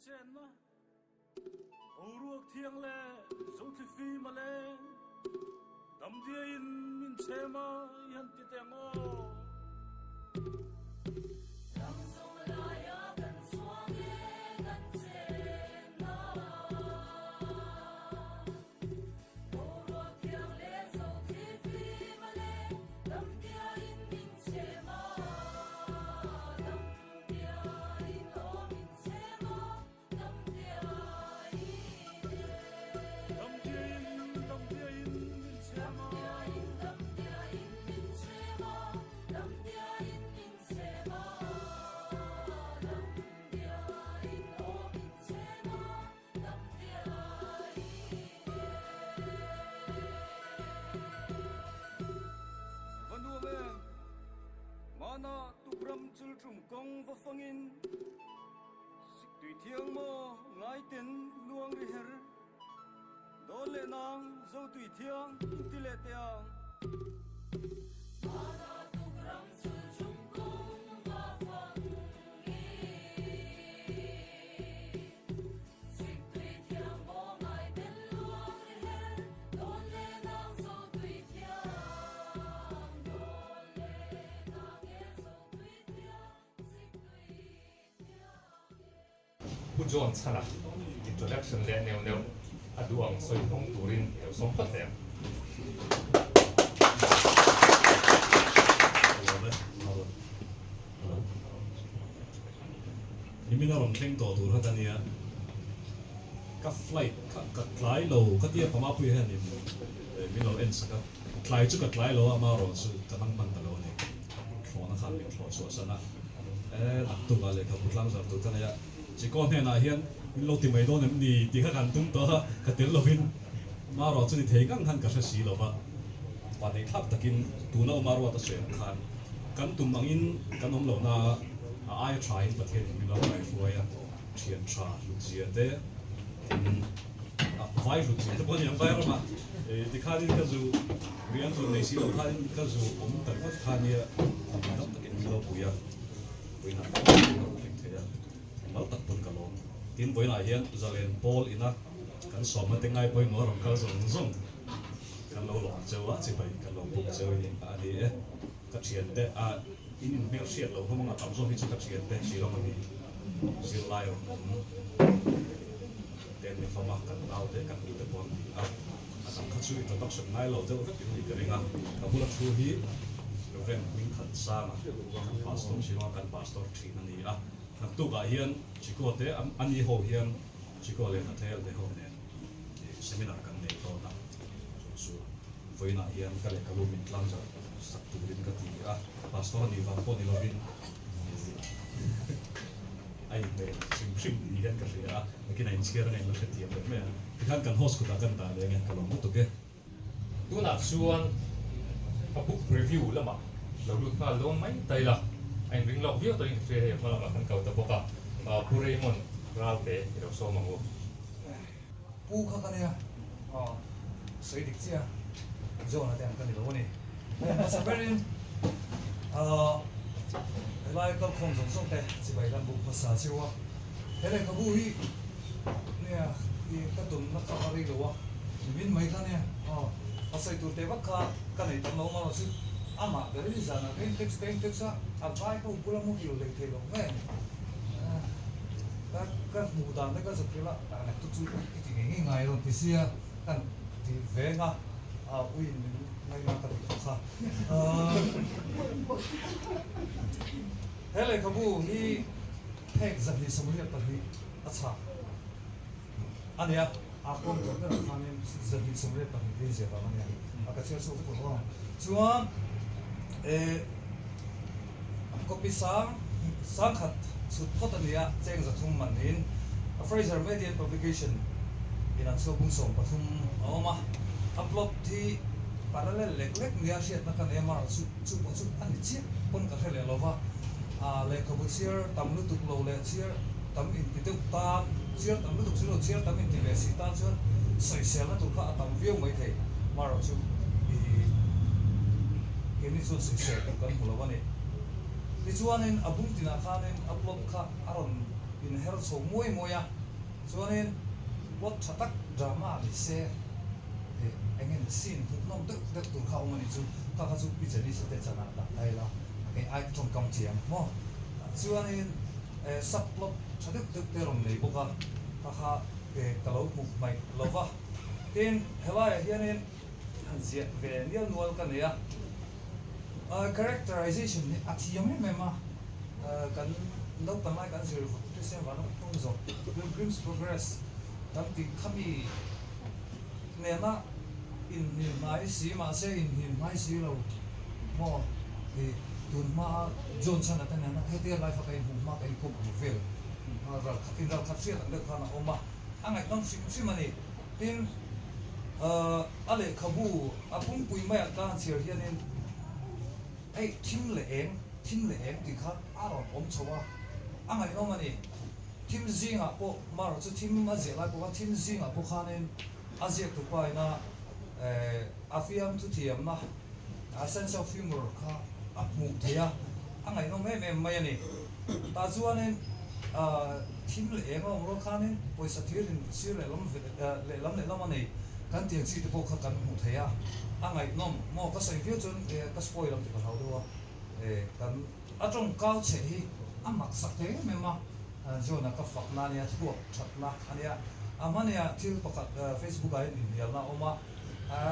chenna Boruak thiang leh zothli fim a leng Damdiaiin min chhem a i han ti teh ang aw. Va nuam em! Mana tukram chulṭum kawng va fangin Siktui thiang maw ngaiten luang ri her Dawn leh nang Zotui thiang inti leh teh ang. Pu John chhana introduction leh neuh neuh a duh ang sawi hawng turin i lo sawm phawt hle ang. Nimin a rawn thleng tawh tur kha ka nia, ka flight kha ka tlai lo ka tia Pamapuia hian in min lo en sak a, tlai chu ka tlai lo a amarawh chu ka nang hman ta lo a ni, thlawhna khan min thlawh chhuah san a, e naktukah lehkhabu tlang zar tur ka nei a, Chikaw hnenah hian min lo ti mai dawn em ni tih kha kan tum tawh a, ka tel lovin amarawh chu ni thei ngang khan ka hre si lo va, vanneih thlak takin tuna awma ruat a sawi ang khan kan tum angin kan awm lohna a, A aia thain Pathianin min lo kaihruai a, thian tha hlutzia te, tin vai hlutzia te pawh a ni ang vai rama tikhanin ka zu riang tur nei si lo khanin ka zu awm ta ringawt kha nia min dam takin min lo pui a, vawiinah pawh ka rawn thleng thei a, mal tak pawn ka lawm. Tin vawiinah hian Zalen Pawl ina kan sawmna te ngai pawimawh a rawn kal zawng zawng kan lo lawm cheu a, chibai kan lo buk cheu a ni e. Ka thiante a in inhmel hriat loh hlawm anga tam zawk hi chu ka thiante Shillong a mi zirlai rawn awm te an ni hlawm a, kan nau te kan ute pawh an ni a, a dang kha chu introduction ngai lo deuh vek in nih ka ring a, ka bula thu hi Rev Hmingthansanga kan pastor Shillong a kan pastor thin a ni a, naktuk ah hian Chiko te a ni ho hian Chiko leh Nathel te ho nen seminar kan nei dawn a, chu chu. Vawiinah hian ka lehkhabu min tlang zar sak turin ka ti a, pastor a nih vang pawh ni lovin a inhmeh hrim hrim ni hian ka hria a, nakin a inchhiar a ngaihna hrethiam leh mai ang. Tikhan kan host kutah kan dah leh ange, ka lawm lutuk e. Tunah chuan a book review lamah lo lut nghal dawn mai ta ila, a inring lawk viau tawhin ka hria hei hma lamah kan kal ta bawk a, Pu Raymond Ralte i lo sawm ang u. Pu kha ka nia aw sawi dik chiah John a te ang ka ni lo a ni. Hei hmasa berin aw helai kalkhawm zawng zawng te chibai kan buk hmasa cheu a, he lehkhabu hi nia i ka tumna kha a rei lo a, nimin mai kha nia aw a sawi tur teh vak kha ka nei tam lo marawh chu amah berin zanah ka in text ka in text a, a vai ho bula muhil lei thei lo mai a ni. Ka ka hmuh dan te ka zuk ila a tu chu i ti ngei ngei ngai rawn ti sia kan ti veng a a uiin min ngaina ka ti kha he lehkhabu hi phek 222 a chhak a nia a kawng tawh berah khanin 222 tiin ziah vang a nia a ka chhiar chhuak vek lo ang chuan eh Copy sang sangkhat chhut phawt a ni a, cheng 300 man niin a Fraser Media and Publication in an chhuak bung 13 a awm a, a plot hi parallel lek lek nia hriatna ka nei a, marawh chu chu pawh chu a ni chiah pawn ka hre leh lo va, a lehkhabu chhiar tam lutuk lo leh chhiar tam inti deuh tan, chhiar tam lutuk si lo chhiar tam inti ve si tan chuan sawiselna tur kha a tam viau mai thei, marawh chu i Keini chuan sawisel tur kan hmu lo a ni. Tichuanin a bung tinah khanin a plot kha a rawn inher chho muai muai a, chuanin plot tha tak drama ni se eh eng nge scene hmuhnawm deuh deuh tur kha a awm a nih chu, kha kha chu Pi Janice te chanah dah ta ila a kei ai tawngkam thiam maw? Chuanin eh sub plot tha deuh deuh te rawn nei bawk a, kha kha eh ka lo hmuh hmaih lo va, tin helaiah hianin han ziah ve nial nual ka nei a. Characterization hi a thiam em em a, kan naupang lai kan zir vut Christian vana hnung zawh Pilgrim's Progress kan tih khami nena inhnim hnai si mahse inhnim hnai si lo maw ih tun hmaa John Chana te nena hetia life a ka inhmuh hma ka inkawm ang vel ral khat inral khat hriat ang deuh khan a awm a, a ngaihnawm hrim hrim a ni. Tin, a lehkhabu a pumpui maiah ka han chhiar hianin hei thim leh eng, thim leh eng tih kha a rawn awm chho a, a ngaihnawm a ni. Thim zingah pawh, marawh chu thim a ziah lai pawh khan thim zingah pawh khanin a ziaktu pa ina a fiamthu thiamna, a sense of humour kha a hmuh theih a, a ngaihnawm em em mai a ni. Tah chuanin thim leh eng a awm rual khanin pawisa thir in sir lehlam lehlam lehlam a nei kan tiang chi te pawh kha kan hmuh thei a, a ngaihnawm maw ka sawi viau chuan ka spoil ang tih ka hlau deuh a, kan a tawng kau chhe hi a mak sak thei em em a, John-a ka fakna a nia thluak thatna a nia, a hmania thil pakhat Facebook ah hian inhnialna a awm a.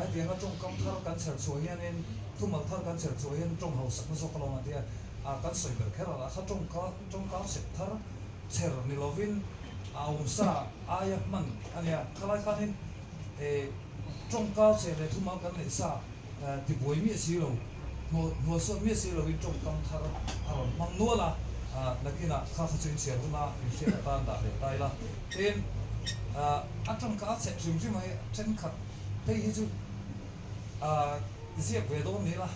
Hetianga tawngkam thar kan chher chhuah hianin, thumal thar kan chher chhuah hian tawng hausakna zawk a lo ang tia kan sawi ber kher a, kha tawngka tawngkau chhep thar chher ni lovin a awmsa aia hman a nia. Khalai khanin tawngkau chhe leh thumal kan neih sa tibuai miah si lo, hnualsuat miah si lovin tawngkam thar a rawn hmang nual a, nakinah kha kha chu inchhiar huna inhriat atan dah leh ta ila. Tin, a tawngka a chhe hrim hrim a hi thenkhat hei hi chu ziak ve dawn ni ila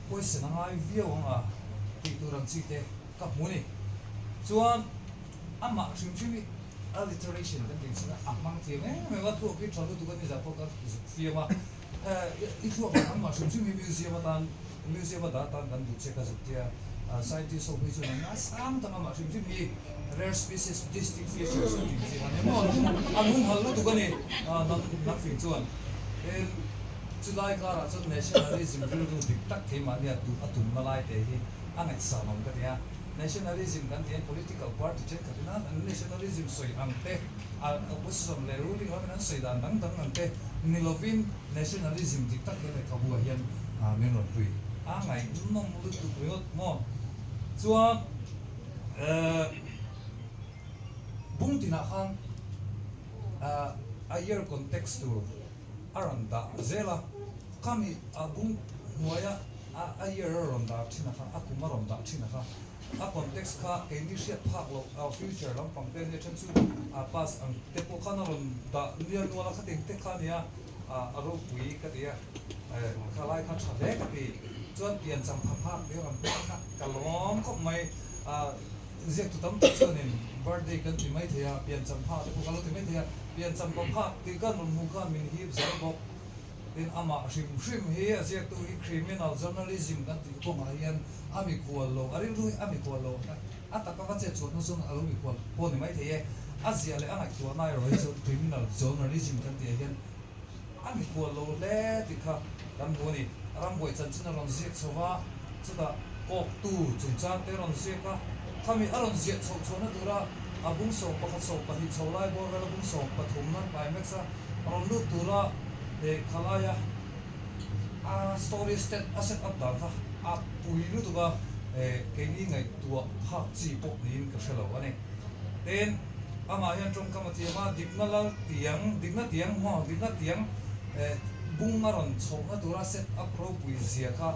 pawisen a ngai viau ang a tih tur ang chi te ka hmu ni. Chuan amah hrim hrim hi alliteration kan tih chin a, a hmang thiam em em a, thluak hi tha lutuk a ni zah pawh ka zuk fiam a, i thluak ang amah hrim hrim hi museum atan museum a dah atan kan duh che ka zuk tia scientist ho phei chuan an ngaisang tak amah hrim hrim hi. Rare species distinct features an tih chi a ni maw? An humhalh lutuk a ni nang fing chuan. Tin, chulai karah chuan nationalism rilru dik tak keimahnia duh a tumna lai te hi a ngaihsan awm ka ti a. Nationalism kan tih hian political party thenkhat in an nationalism sawi ang te, opposition leh ruling lamin an sawi dan dang dang ang te ni lovin nationalism dik tak he lehkhabu ah hian min rawn hlui a ngaihnawm lutuk ringawt maw? Chuan. Bung tinah khan a year context tur a rawn dah zel a, khami a bung hnuaia a year a rawn dah thin a kha, a kum a rawn dah thin a kha, a context kha keini hriat phak loh a future lampang te ania then chu a past ang te pawh khan a rawn dah nial nual a, khatiang te kha ania a ropui ka ti a, khalai kha tha hle ka ti. Chuan piancham pha phak te rawn pek kha ka lawm khawp mai. Ziaktu tam tak chuanin birthday kan ti mai thei a, piancham pha te pawh ka lo ti mai thei a, piancham pa phak tih kan rawn hmuh khan min hip zel bawk. Tin, amah hrim hrim hi a ziaktu hi criminal journalism kan tih kawngah hian a mikhual lo, a rilru hi a mikhual lo, a taka va chet chhuahna chuan a lo mikhual pawh ni mai thei e. A ziah leh a ngaihtuahna erawh hi chu criminal journalism kan tih ah hian a mikhual lo hle tih kha kan hmu a ni. Rambuai chanchin a rawn ziak chho va, chutah kawktu chungchang te a rawn ziak a, khami a rawn ziah chhoh chhuahna tura a bung 11 12 chho lai bawr vela bung 13 nan climax a rawn lut tura he khalaia a story state a set up dan kha a pui lutuk a, keini ngaihtuah phak chi pawh niin ka hre lo a ni. Tin, amah hian tawngkam a thiam a, dikna lal tiang, dikna tiang maw, dikna tiang bung a rawn chhohna tura set up ropui zia kha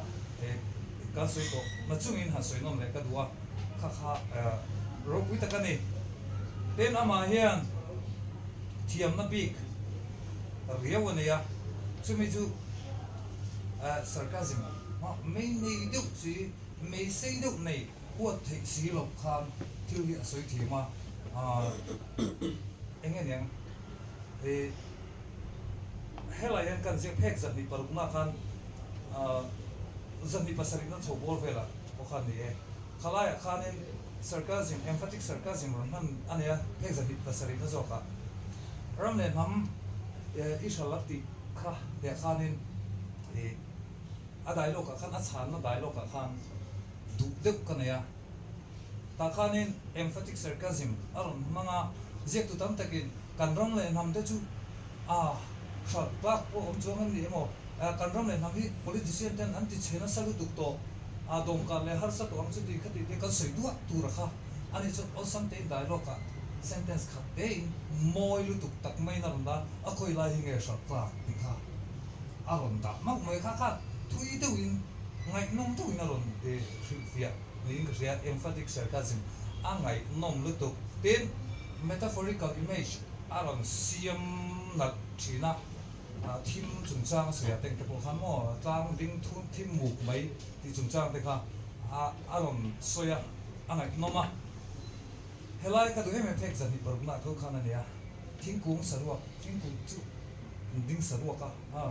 kan sawi tawh na chungin han sawi nawm leh ka duh a, kha kha ropui tak a ni. Tin, amah hian thiamna bik riau a nei a, chumi chu sarcasm mei nei deuh chi, mei sei deuh nei. Huat theih si loh khan thil hi a sawi thiam a, eng nge niang i helai hian kan ziak phek 26 na khan 27 na chho bawr velah pawh khan ni e. Khalaiah khanin sarcasm, emphatic sarcasm rawn hman a nei a, phek 207 na zawkah ram leh hnam i hral a tih kha teh khanin ih a dialogue ah khan a chhanna dialogue ah khan duh deuh ka nei a. Tah khanin emphatic sarcasm a rawn hmang a, ziaktu tam takin kan ram leh hnam te chu a hralh tlak pawh awm chuang em ni emaw, kan ram leh hnam hi politician ten an ti chhe nasa lutuk tawh, a dawmkah leh harsa tawh ang chu tih kha tih te kan sawi duah tur a kha a ni chu awlsam tein dialogue ah sentence khat tein mawi lutuk tak maiin a rawn dah a, khawi lai hi nge hralh tlak tih kha a rawn dah mauh mai kha kha thui deuhin ngaihnawm deuhin a rawn hrilhfiah. Niin ka hria, emphatic sarcasm a ngaihnawm lutuk. Tin, metaphorical image a rawn siam nalh thin a, thim chungchang a sawiah te engte pawh khan maw tlang ding thun thim muk mai tih chungchang te kha a rawn sawi a, a ngaihnawm a. Helai ka duh em em phek 206 nah tho khan a nia, thingkung saruak, thingkung chu ding saruak a,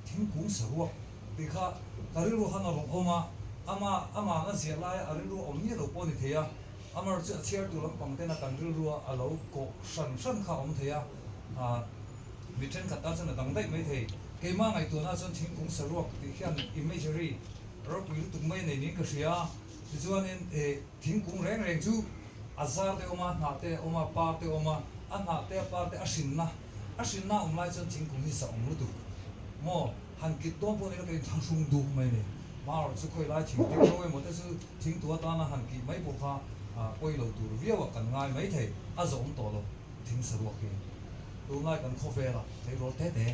thingkung saruak. Tih kha ka rilru khan a rawn awm a, ama amah a ziah laia a rilru awm miah lo pawh a ni thei a, amaherawh chu a chhiartu lampang tena kan rilrua a lo kawh hran hran kha a awm thei a, ah mi thenkhat tan chuan a dang daih mai thei. Keimah ngaihtuahna chuan thingkung saruak tih hian imagery ropui lutuk mai a nei niin ka hria a, tichuanin eh thingkung reng reng chu a zar te awm a, hnah te a awm a, par te a awm a, a hnah te a par te a hrinna a hrinna a awm lai chuan thingkung hi sa awm lutuk maw? Han kit dawn pawh ni la ka inthlahrung duk mai a ni. Hmarawh chu khawi lai thing ding ro emaw te chu thing tu atana han kih mai pawh kha pawi lo tur viau ah kan ngai mai thei. A zawm tawh lo thing saruak hi. Tunlai kan khawvela tleirawl te te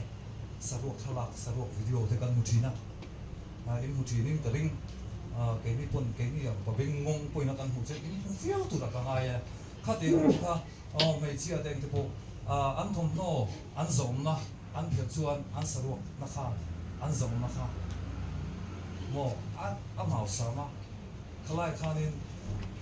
saruak thlalak, saruak video te kan hmu thin a. In hmu thin in ka ring. Keini pawn keini ang pa beng ngawng pawhin a kan hmuh che in hmu viau tur ah ka ngai e. Khati ang kha aw hmeichhia te engte pawh an thawmhnaw an zawmna An phelh chuan an saruak na kha an zawm na kha maw a a mau sam a, khalai khanin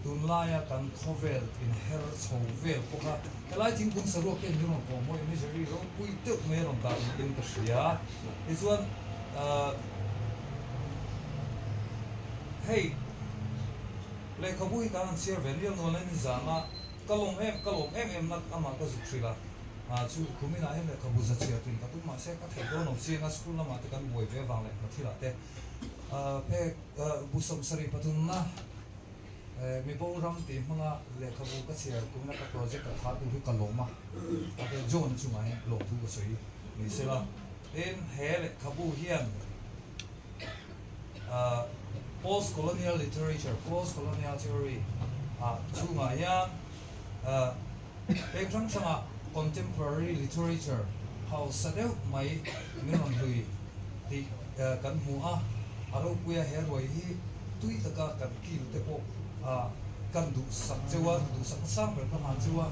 tunlaia kan khawvel inher chho vel pawh kha helai thingkung saruak hian min rawn kawh maw imagery ropui deuh mai a rawn dah niin ka hria. Tichuan ahh hei lehkhabu hi kan han chhiar ve mial nual a nizan a ka lawm em ka lawm em em na amah ka zuk hrilh a. Ah chu kuminah hian lehkhabu za chhiar tum ka tum mahse ka theih dawn lo chiang a, school lamah te kan buai ve avang leh hna thilah te phek bu 73 na mibo ram tih hmanga lehkhabu ka chhiar kumina ka project ka thar tur hi ka lawm a, ate John-a chungah hian lawmthu ka sawi ni sela tin he lehkhabu hian post colonial literature, post colonial theory ah chungah hian Pek hrang hrangah contemporary literature hausa deuh mai min rawn hlui tih kan hmu a, a ropuia he ruai hi tui taka kan kil te pawh kan duhsak cheu a, duhsakna sang ber ka hman cheu a,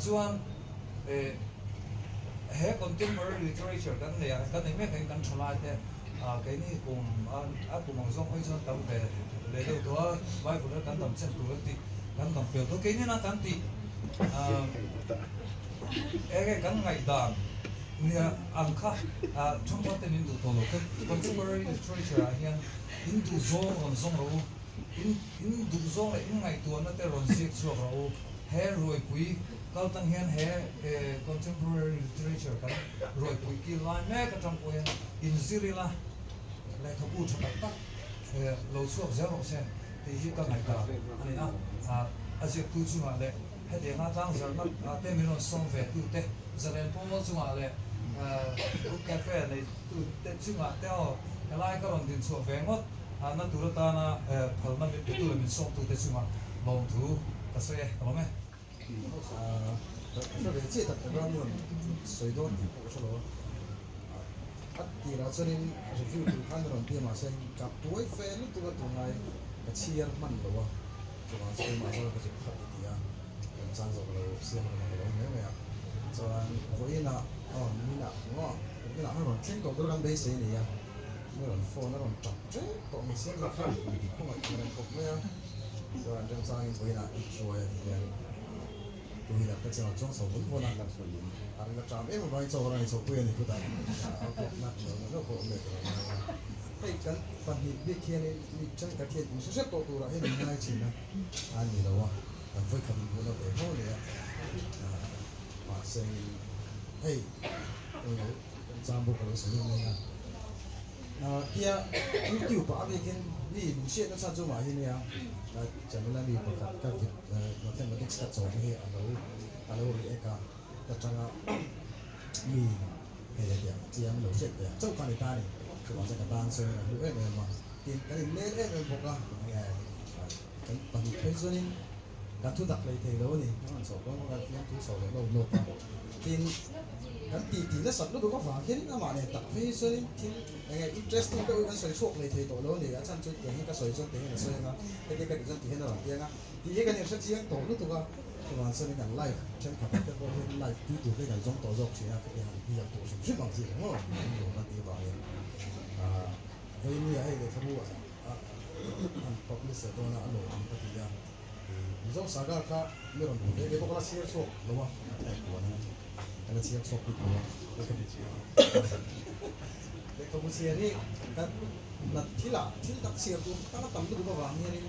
chuan he contemporary literature kan neih ah kan nei mek ah hian kan thalai te keini kum a kum ang zawng hawi chuan tam ve leh deuh tawh a, Bible a kan dam chen tur an tih kan dam pel tawh keini na kan tih enge kan ngaihdan nia ang kha thangthar ten in duh tawh lo contemporary literature ah hian in duh zawng rawn zawng rawh u in in duh zawng leh in ngaihtuahna te rawn ziak chhuak rawh u he ruaipui kal tang hian he contemporary literature kan ruaipui kil lai mek atang pawh hian in zir ila lehkhabu tha tak tak lo chhuak zel rawh se tih hi ka ngaihdan a ni a, a ziaktu chungah leh hetianga tlangzarhna te min rawn sawm ve tu te, zalen pawl chungah leh book cafe neitu te chungah te aw helai ka rawn dinchhuah ve ngawt na tur atana phalna min petu leh min sawmtu te chungah lawmthu ka sawi e, ka lawm e. Ka hre ve chiah tak tak a, mi rawn sawi dawn tih pawh ka hre lo a. A tirah chuanin review tur khan mi rawn ti a mahse ka tuai fe lutuk a tunlai ka chhiar hman lo a, chuvang chu keimah zawk ka zuk khat ti a, kan chang zawk lo siam reng a ka lo mai mai a. Chuan vawiinah aw niminah maw niminah khan rawn thleng tawh tur kan beisei a ni a, mi rawn phone a rawn tap tep tawh mai sia ni kha khawngaih ang reng khawp mai a. Chuan remchangin vawiinah i hruai a ti hian tuilat te chuan a chuang chho vun vun a, a ring a ṭam em avangin chaw rang i chhawpui a ni khutah a vawkna ilo na deuh pawh a awm leh tur a ngai a. Hei kan pahnih bik hianin mi thenkhat hian in hre hrep tawh turah hian min ngai thin a, a ni lo a, kan vawikhat inbual a ve fo a nia. Mahse hei eng lo chang bawk ka lo sawi em em a. Tia YouTube ah a bikin mi min hriat nasa chu mah hi nia, channel a mi pakhat ka vid mathematics ka chawm hi a lo a lo react a, ta tanga mi hei hetiang chiang lo hriat ve ang chauh kha a ni ta a ni. Chuvang chuan ka tan sawn a hlu em em a, tin kan inleng em em bawk a, enge kan pahnih phei chuanin kan thu dak hlei thei lo a ni, kan rawn chhoh dawn bawk a, fiamthu chho leh lawp lawp a, tin kan ti ti nasat lutuk avang hianin amah nen tak phei chuanin thil enge interesting deuh hi kan sawi chhuak hlei thei tawh lo a ni, a chhan chu tiang hian ka sawi chuan tiang hian a sawi ang a, heti ka tih chuan ti hian a rawn ti ang a, tih hi kan inhre chiang tawh lutuk a, chuvang chuanin kan live thenkhatah te pawh hian live tui tur te kan zawng tawh zawk thin a, heti han biak tur hrim hrim ang chi lo maw, an nuam a tih avangin ah vawinia hei lehkhabu ah an publisher dawn a a lawm ang ka ti a. Mizo saga kha mi rawn hmu ve ve bawk a la chhiar chhuak lo a, a thaih puan a ka la chhiar chhuak bik lo a, lehkhabu chhiar hi ka nat thil ah thil tak chhiar tur tan a tam lutuk avang hianin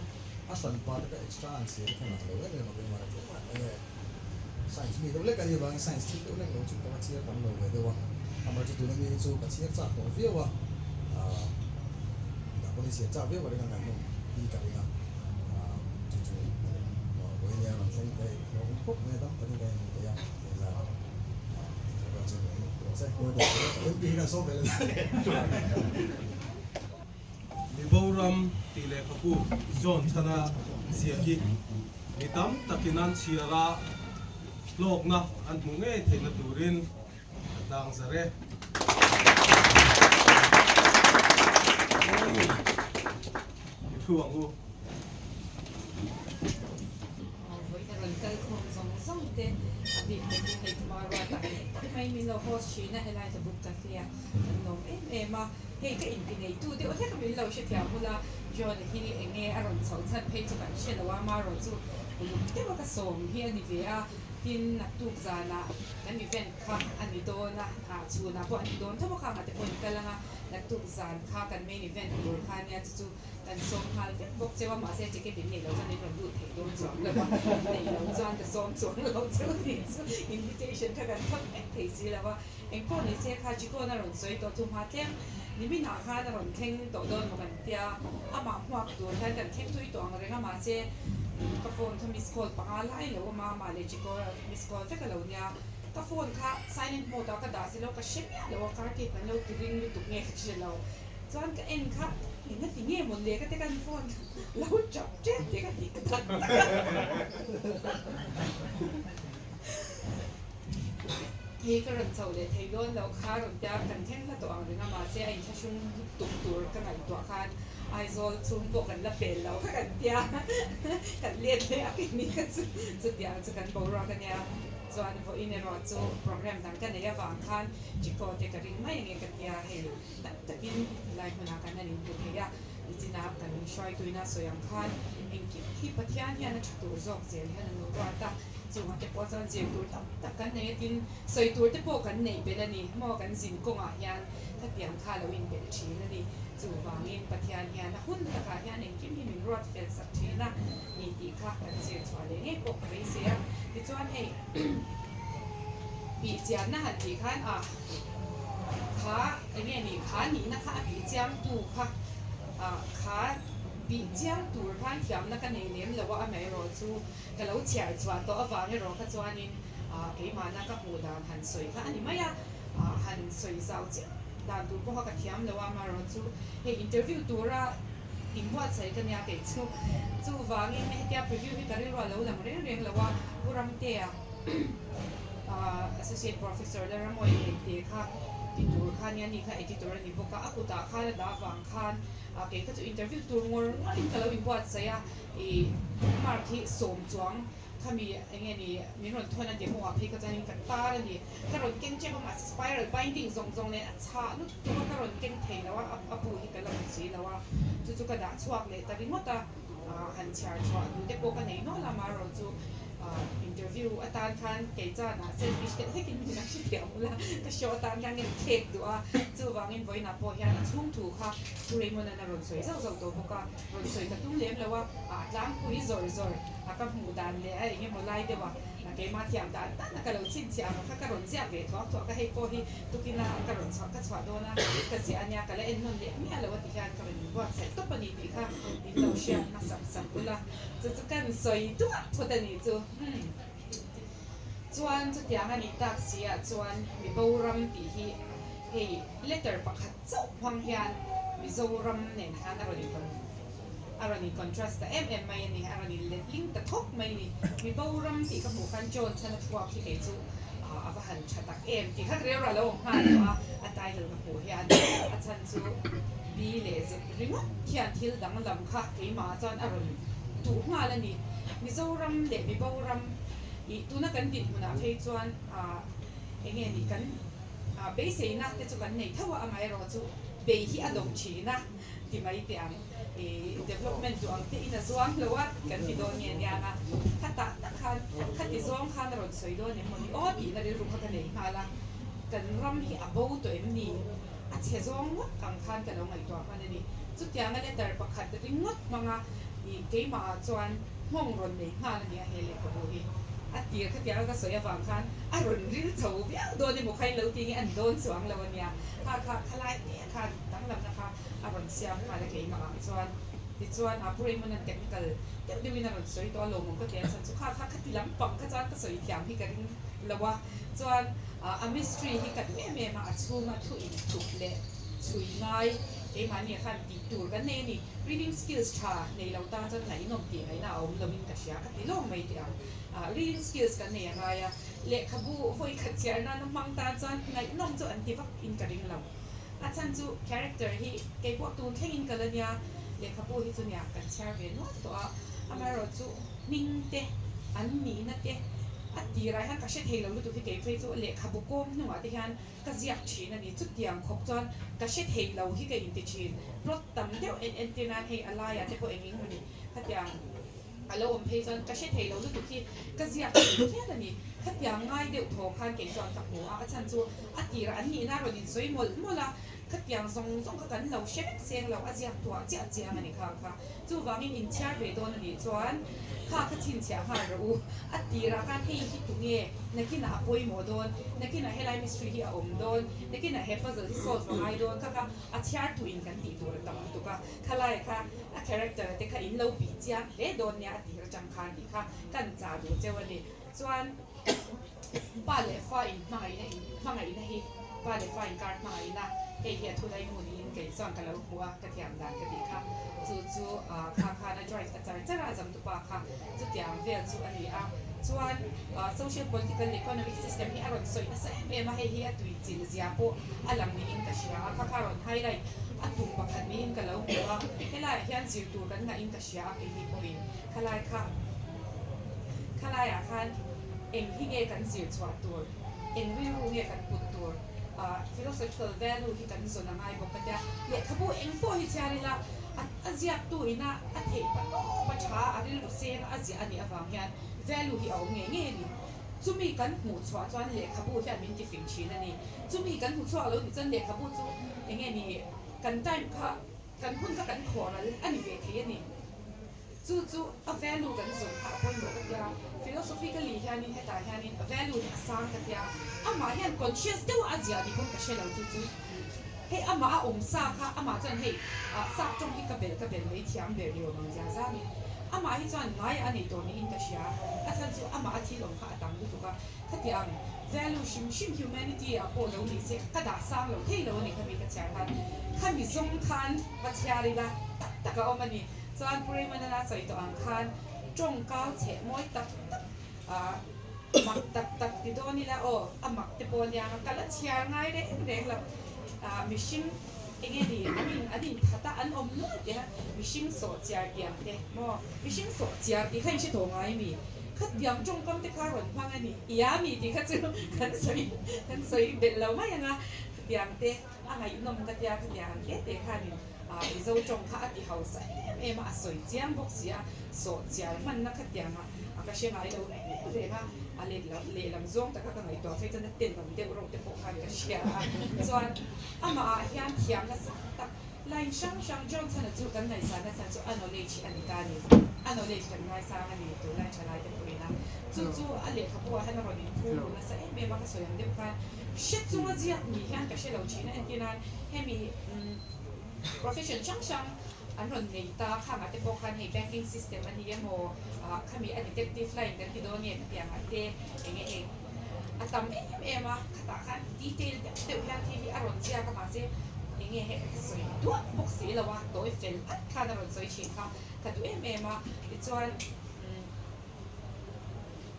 a hran pa te ka extra an chhiar hi ka ngah lo em em a keimah tlem a enge science mi deuh lek a nih avangin science thil deuh lek lo chu ka va chhiar tam lo ve deuh a, amaherawhchu tuna mi hi chu ka chhiar chak tawh viau a, aah midang pawhin chhiar chak viau ka ring a ngaihnawm hi ka ring a, aah chu chu vawiin nia rawn thleng thei hlawm khawp mai a dam takin ka inhmu thei a, hei zan ah chuan chu min rawh se MP hi kan sawm ve leh Miboram tih lehkhabu John Chhana ziah hi mi tam takin an chhiar a, hlawkna an hmuh ngei theihna turin ka tlang zar e. I thu ang u. Vawiin a rawn kal khawm zawng zawng te a bik takin hei tomorrow a tak leh tak mai min lo host thin a, helai The Book Cafe ah kan lawm em em a, hei ka inti neitu deuh hlek a min lo hrethiam bula John hi eng nge a rawn chhoh chhan phei chu kan hre lo a, marawh chu uluk deuh a ka sawm hi a ni ve a, tin naktuk zanah kan event kha a ni dawn a, ah chhunah pawh a ni dawn tho a khangah te pawh in kal ang a, naktuk zan kha kan main event tur kha nia chu chu Kan sawm nghal vek bawk cheu a, mahse ticket in neih loh chuan in rawn lut theih dawn chuang lo a, neih loh chuan ka sawm chuang lo cheu tih chu invitation kha kan thawn vek thei si lo a, engpawh ni se kha Jikon a rawn sawi tawh thu hma tlem niminah khan a rawn thleng tawh dawn maw kan tia, amah hmuak tur khan kan thleng tui tawh ang reng a, mahse ka phone kha miss call panga lai lo awm a, amah leh Jiko miss call vek a lo nia, ka phone kha silent mode ah ka dah si lo, ka hre miah lo a, car key kan lo ti ring lutuk nge ka hre lo. Chuan ka en kha eng a ti nge mawn le ka te kan phone lo chap tep te ka ti tak tak a. Hei ka rawn chho leh thei dawn loh kha rawn tia kan thleng hla tawh ang reng a mahse a inthlahrung tuk tur ka ngaihtuah khan Aizawl chhung pawh kan la pel lo kha kan tia kan let leh a keni kha chu chutiang chu kan boruak a nia. Chuan vawiin erawh chu programme dang ka nei avang khan Chiko te ka ring mai ange ka tia hei. Tak takin helai hmunah kan han inhmu thei a, nichina kan hruaituina sawi ang khan engkim hi Pathian hian a tha tur zawk zel hian a lo ruat a, chungah te pawh chuan zir tur tam tak kan nei a tin sawi tur te pawh kan neih belh a ni maw kan zin kawngah hian khatiang kha lo inbelh thin a ni. Chuvangin Pathian hian a hun takah hian engkim hi min ruat fel sak thin a ni tih kha kan zir chhuah leh ngei pawh ka beisei a, tichuan hei bihchianna han tih khan a. Kha enge ni kha nihna kha a bih chiang tu kha ah kha bih chiang tur khan thiamna ka nei lem lo a amaherawh chu ka lo chhiar chhuah tawh avang erawh kha chuanin ah keimahna ka hmuh dan han sawi kha a ni mai a ah han sawi zau chiah dan tur pawh kha ka thiam lo a amaherawh chu hei interview tura inbuatsaih ka nia kei chu chuvangin hetia preview hi ka rilru a lo lang reng reng lo a Pu Ramtea. Associate Professor Laramoy Hengte kha ti tur kha nia ni kha editor a ni bawk a, a kutah khan a dah vang khan kei kha chu interview tur ngawr ngawrin ka lo inbuatsaih a, ih mark hi sawm chuang khami eng nge ni min rawn thawn a demo ah phei kha chuanin ka tar a ni, ka rawn keng tep a mahse spiral binding zawng zawng nen a chhah lutuk a ka rawn keng thei lo a, a bu hi ka la hmu si lo a, chu chu ka dah chhuak leh ta ringawt a, han chhiar chhuah duh te pawh ka nei nual a amaherawhchu. Interview atan khan kei chuan ah selfish deuh hlekin min a hrethiam ula, ka show atan khan ka inkhek duh a, chuvangin vawiinah pawh hian a chhung thu kha Pu Raymond-a'n a rawn sawi zauh zauh tawh bawk a, rawn sawi ka tum lem lo a, a tlangpui zawr zawr a ka hmuh dan leh a eng emaw lai deuh a, keimah thiam dan dan a ka lo chhinchhiah ang kha ka rawn ziak ve thuak thuak a, hei pawh hi tukina ka rawn chhuah ka chhuah dawn a, ka ziah a nia ka la en nawn leh miah lo a ti hian ka rawn inbuatsaih tawp a ni tih kha min lo hriat hmasak sak ula. Chu chu kan sawi duah phawt a nih chu. Umm. Chuan chutiang a nih tak si ah chuan Miboram tih hi hei letter pakhat chauh hmang hian Mizoram nen khan a rawn in a rawn in contrast ta em em mai a ni, a rawn in let ling ta thawk mai a ni. Miboram tih ka hmuh khan John chhan a thluak hi kei chu a va han tha tak em tih kha ka rilru a lo awm nghal tawh a, a title ka hmuh hian a chhan chu B leh Z Ringawt hian thil danglam kha keimahah chuan a rawn duh nghal a ni. Mizoram leh Miboram ih tuna kan dinhmunah phei chuan ah eng nge ni kan ah beiseina te chu kan nei tho a, amaherawh chu bei hi a dawng thin a ti mai teh ang. Ih development duh ang te in a zuang lo a kan ti dawn nge nia nga khatah tak khan khati zawng khan a rawn sawi dawn em mawni aw tihna rilru kha ka nei nghal a, kan ram hi a bo tawh em ni? A chhe zawng ngawt ang khan ka lo ngaihtuah hman a ni. Chutianga letter pakhat ringawt hmanga ih keimahah chuan nghawng rawn nei nghal a ni a he lehkhabu hi. A tir khatianga ka sawi avang khan a rawn ril chho viau dawn emaw kha in lo ti nge an dawn chuang lo a nia. Kha kha khalai te khan danglamna kha a rawn siam nghal a keimahah chuan. Tichuan a Pu Raymond-a'n technical deuh deuhin a rawn sawi tawh a lawmawm ka ti a chhan chu kha kha khati lampang kha chuan ka sawi thiam hi ka ring lo a. Chuan a mystery hi ka duh em em a, a chhunga thu inthup leh chhui ngai keimahni ah khan tih tur kan nei a ni. Reading skills tha nei lo tan chuan ngaihnawm tih ngaihna a awm loin ka hria ka ti lawng mai teh ang. Reading skills kan nei a ngai a, lehkhabu vawi khat chhiar nana hmang tan chuan ngaihnawm chu an ti vak in ka ring lo. A chhan chu character hi keipawh tun thlengin ka la nia, lehkhabu hi chu nia kan chhiar ve nual tawh a, amaherawhchu hming te an nihna te a tirah hian ka hre thei lo lutuk hi kei phei chu lehkhabu kawm hnungah te hian ka ziak thin a ni, chutiang khawp chuan ka hre thei lo hi ka inti thin, plot tam deuh en entir nan hei a laiah te pawh eng eng mawni khatiang a lo awm phei chuan ka hre thei lo lutuk hi ka ziak thin hial a ni, khatiang ngai deuh thaw khan kei chuan ka hmu a, a chhan chu a tirah an nihna a rawn insawi mawlh mawlh a. Khatiang zawng zawng kha kan lo hre vek seng lo, a ziak tuah chiah chiang a ni kha kha. Chuvangin inchhiar ve dawn a nih chuan kha kha chhinchhiah nghal rawh u. A tirah khan hei hi tunge nakinah a pawimawh dawn, nakinah helai mystery hi a awm dawn, nakinah he puzzle hi solve a ngai dawn kha kha a chhiar tuin kan tih tur a tam lutuk a. Khalai kha a character te kha in lo bih chiang hle dawn nia a tir atang khan tih kha kan chah duh cheu a ni. Chuan pa leh fa in hmangaihna in hmangaihna hi pa leh fa inkar hmangaihna hei hi a thu lai hmun in kei chuan ka lo hmu a ka thiam dan ka tih kha chu chu ah kha khan a drive ta char char a zamtupa kha chutiang vel chu a ni a chuan ah social political economic system hi a rawn sawi nasa em em a hei hi a tui chilh zia pawh a lang niin ka hria a kha kha a rawn highlight a tum pakhat niin ka lo hmu a helaiah hian zir tur kan ngah in ka hria a keini pawhin Khalai kha khalaiah khan eng hi nge kan zir chhuah tur, eng rilru nge kan put tur, ah philosophical value hi kan zawn a ngai bawk ka tia. Lehkhabu eng pawh hi chhiar ila a a ziaktu ina a theih pa tawp a tha a rilru seng a ziah a nih avang hian value hi a awm ngei ngei a ni. Chumi kan hmuh chhuah chuan lehkhabu hian min ti fing thin a ni. Chumi kan hmu chhuak lo nih chuan lehkhabu chu eng nge ni kan time kha kan hun kha kan khawhral a ni ve thei a ni. Chu chu a value kan zawng kha a pawimawh ka tia, philosophically hianin hetah hianin a value hi a sang ka tia, amah hian conscious deuha a ziah ni pawn ka hre lo chu chu hei amah a awm sa kha amah chuan hei ah sap tawng hi ka bel ka bel mai thiam ber ni awm ang zia zangin amah hi chuan ngaiah a nei tawh niin ka hria, a chhan chu amah a thil awm kha a tam lutuk a, khatiang value hrim hrim humanity ah pawh lo ni se ka dah sang lo thei lo a ni khami ka chhiar khan khami zawng khan va chhiar ila tak tak a awm a ni. Chuan Pu Raymond-a sawi tawh ang khan tawngkau chheh mawi tak tak ah mak tak tak ti dawn ila aw a mak te pawh ania ka la chhiar ngai reng reng lo ah mihring eng nge ni an in an in that a an awm nual tih a mihring sawh chiar tiang te maw mihring sawh chiar tih kha in hre tawh ngai mi khatiang tawngkam te kha rawn hmang a ni ia mi tih kha chu kan sawi kan sawi belh lo mai ang a khatiang te a ngaihnawm ka tia khatiang ang hle te khanin. Mizo tawng kha a ti hausa em em a, a sawi chiang bawk si a, sawhchiar hmanna khatianga a ka hre ngai lo reng reng a, a let lam lehlam zawng taka ka ngaihtuah phei chuan a tenawm deuh reuh te pawh khan ka hria a, chuan amah ah hian thiam nasa tak line hrang hrang Johnson-a chu kan ngaihsan nasa chu a knowledge hi a ni ta a ni, a knowledge kan ngaisang a ni tunlai thalai te pawhin a, chu chu a lehkhabu ah hian a rawn inphur ru nasa em em a ka sawi ang deuh khan hre chunga ziak ni hian ka hre lo thin a entir nan hemi profession hrang hrang an rawn nei ta khangah te pawh khan hei banking system a ni emaw ah khami a detective line kan ti dawn nge khatiangah te eng nge hei a tam em em a khatah khan detail deuh deuh hian thil hi a rawn ziak a mahse eng nge hei ka sawi duah bawk si lo a tawi fel at khan a rawn sawi thin kha ka duh em em a tichuan umm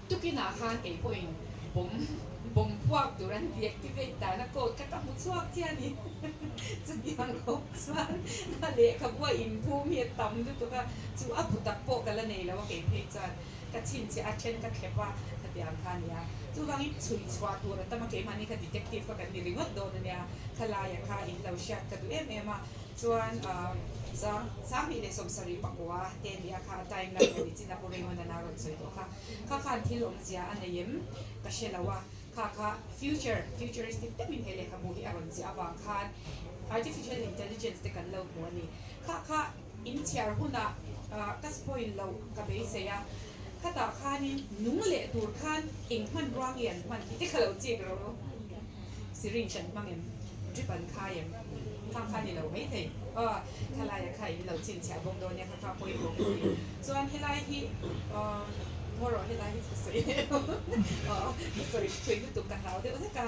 Tukinah khan kei pawhin bomb bomb phuak tur an deactivate dan a code kha ka hmu chhuak chiah a ni. Chutiang khawp chuan a lehkhabu a inphum hi a tam lutuk a, chu a bu tak pawh ka la nei lo a kei phei chuan ka chhinchhiah a then ka thlep a khatiang kha a ni a. Chuvangin chhui chhuah tur a tam a keimahni kha detective kha kan ni ringawt dawn a nia, khalaiah kha in lo hriat ka duh em em a. Chuan zang 2079 te nia kha a time line a ni chin a Pu Raymond a rawn sawi tawh kha. Kha khan thil awmzia a nei em ka hre lo a, kha kha future, futuristic deuhin he lehkhabu hi a rawn ziah avang khan artificial intelligence te kan lo hmu a ni. Kha kha in chhiar hunah ka spoil loh ka beisei a, khatah khanin nung leh tur khan eng hmanrua nge an hman tih te kha lo chik rawh u. Syringe an hmang em? Drip an khai em? Khang kha ni lo maithei. Aw, khalaia kha in lo chhinchhiah bawk dawn nia, kha kha pawimawh ka ti. Chuan helai hi, aw, ngaw rawh helai hi chu ka sawi leh lo. Aw, ka sawi thui lutuk ka hlau deuh hlek a.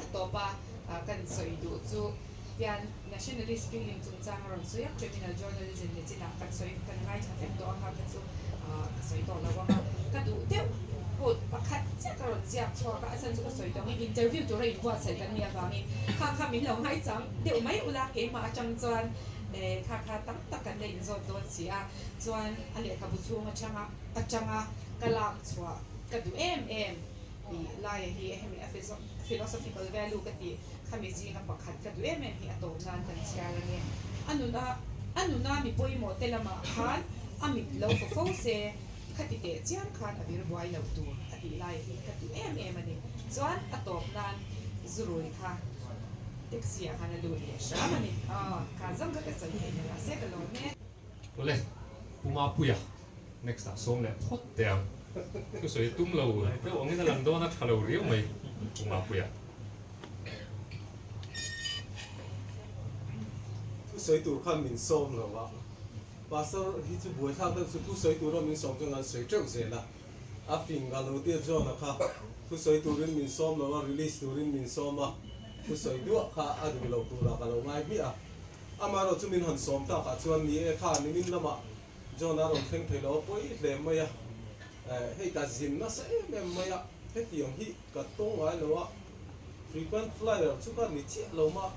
A tawp a kan sawi duh chu hian nationalist feeling chungchang a rawn sawi a, criminal journalism ni chinah kan sawi kan ngaithla vek tawh a, kha kha chu ka sawi tawh lo ang a, ka duh deuh quote pakhat chiah ka rawn ziak chhuak a, a chhan chu ka sawi tawh ang in interview tura inbuatsaih kan nih avangin kha kha min lo ngaichang deuh mai ula keimah atang chuan kha kha tam tak kan la inzawt dawn si a, chuan a lehkhabu chhung atanga atanga ka lak chhuah ka duh em em tih laia hi hemi a philosophical value ka tih Khami zinga pakhat ka duh em em hi a tawp nan kan chhiar a ni. A nuna a nuna mi pawimawh te lamah khan a mit lo fo fo se, khati teh chiang khan a vir buai lo tur a tih lai hi ka duh em em a ni. Chuan a tawp nan Zurui kha taxi ah khan a lut leh hram a ni. Aw, kha zawng kha ka sawi theih ni mahse ka lawm e. Awle, Pu Mapuia next ah sawm leh phawt teh ang. Thusawi tum lo deuh angin a lang dawn a tha lo riau mai Pu Mapuia. Thusawi tur khan min sawm lo a, Pastor hi chu buaithlak deuh chu thusawi tura min sawm chuan an sawi teuh zel a, a fing ka lo tia John-a kha thusawi turin min sawm lo a, release turin min sawm a, thusawi duah kha a duh loh turah ka lo ngai hmiah a, amaherawh chu min han sawm takah chuan ni e kha nimin lamah John-a rawn thleng thei lo a pawi hle mai a, hei ka zin nasa em em mai a, hetiang hi Ka tawng ngai lo a, frequent flyer chu ka ni chiah lo mah,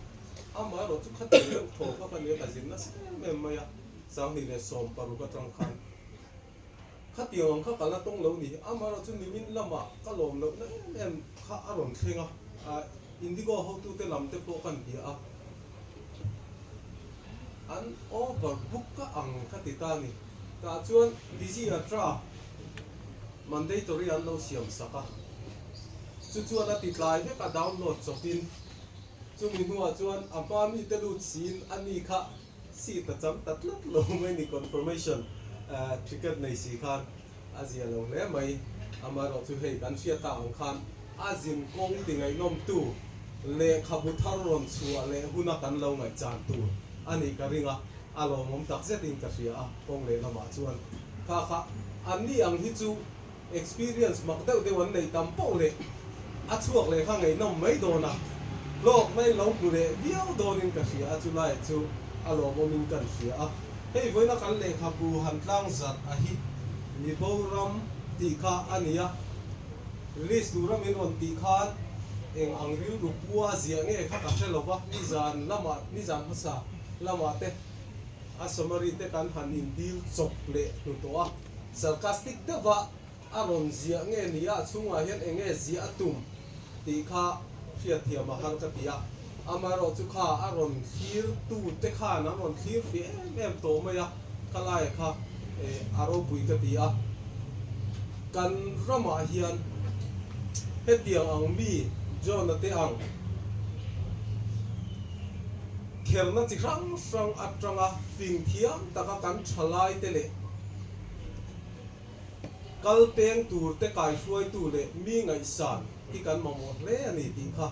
amaherawh chu khati deuh thaw kha ka nia ka zin nasa em em mai a, 2016 atang khan khatiang ang kha ka la tawng lo ni, amaherawh chu nimin lamah ka lawm lohna em em kha a rawn thleng a, Indigo hotute lam te pawh kan bia a, an over book ka ang ka ti ta a ni, tah chuan Digi Yatra. Mandatory an lo siam sak a, chu chuan a ti tlai vek a download chawpin chumi hnuah chuan a hma mite lut siin a ni kha seat a chang ta tlat lo mai ni confirmation ticket nei si khan a zia lo hle mai. Amaherawh chu hei kan hriat tak ang khan a zin kawng ti ngaihnawmtu lehkhabu thar rawn chhuah leh huna kan lo ngaihchan tur a nih ka ring a, a lawmawm tak zetin ka hria a kawng lehlamah chuan. Kha kha an ni ang hi chu experience mak deuh deuh an neih tam poh leh a chhuak leh kha ngaihnawm mai dawn a, hlawkna in lo hmu leh viau dawnin ka hria a, chulai chu a lawmawmin kan hria a. Hei vawiina kan lehkhabu han tlang zat a hi Miboram tih kha a ni a, release tura min rawn tih khan eng ang rilru pua ziah nge kha ka hre lo va, nizan lamah nizan hmasa lamah te A summary te kan han indil chawp leh hnu tawh a, sarcastic deuha a rawn ziah nge ni a, a chhungah hian eng nge ziah a tum tih kha hriatthiam a har ka ti a. Amaherawhchu kha a rawn thlir tute khan an rawn thlir fih em em tawh mai a, khalai kha a ropui ka ti a. Kan ramah hian hetiang ang mi John-a te ang kherna chi hrang hrang atanga fing thiam taka kan thalaite leh Kal peng tur te kaihruaitu leh mi ngaihsan hi kan mamawh hle a ni tih kha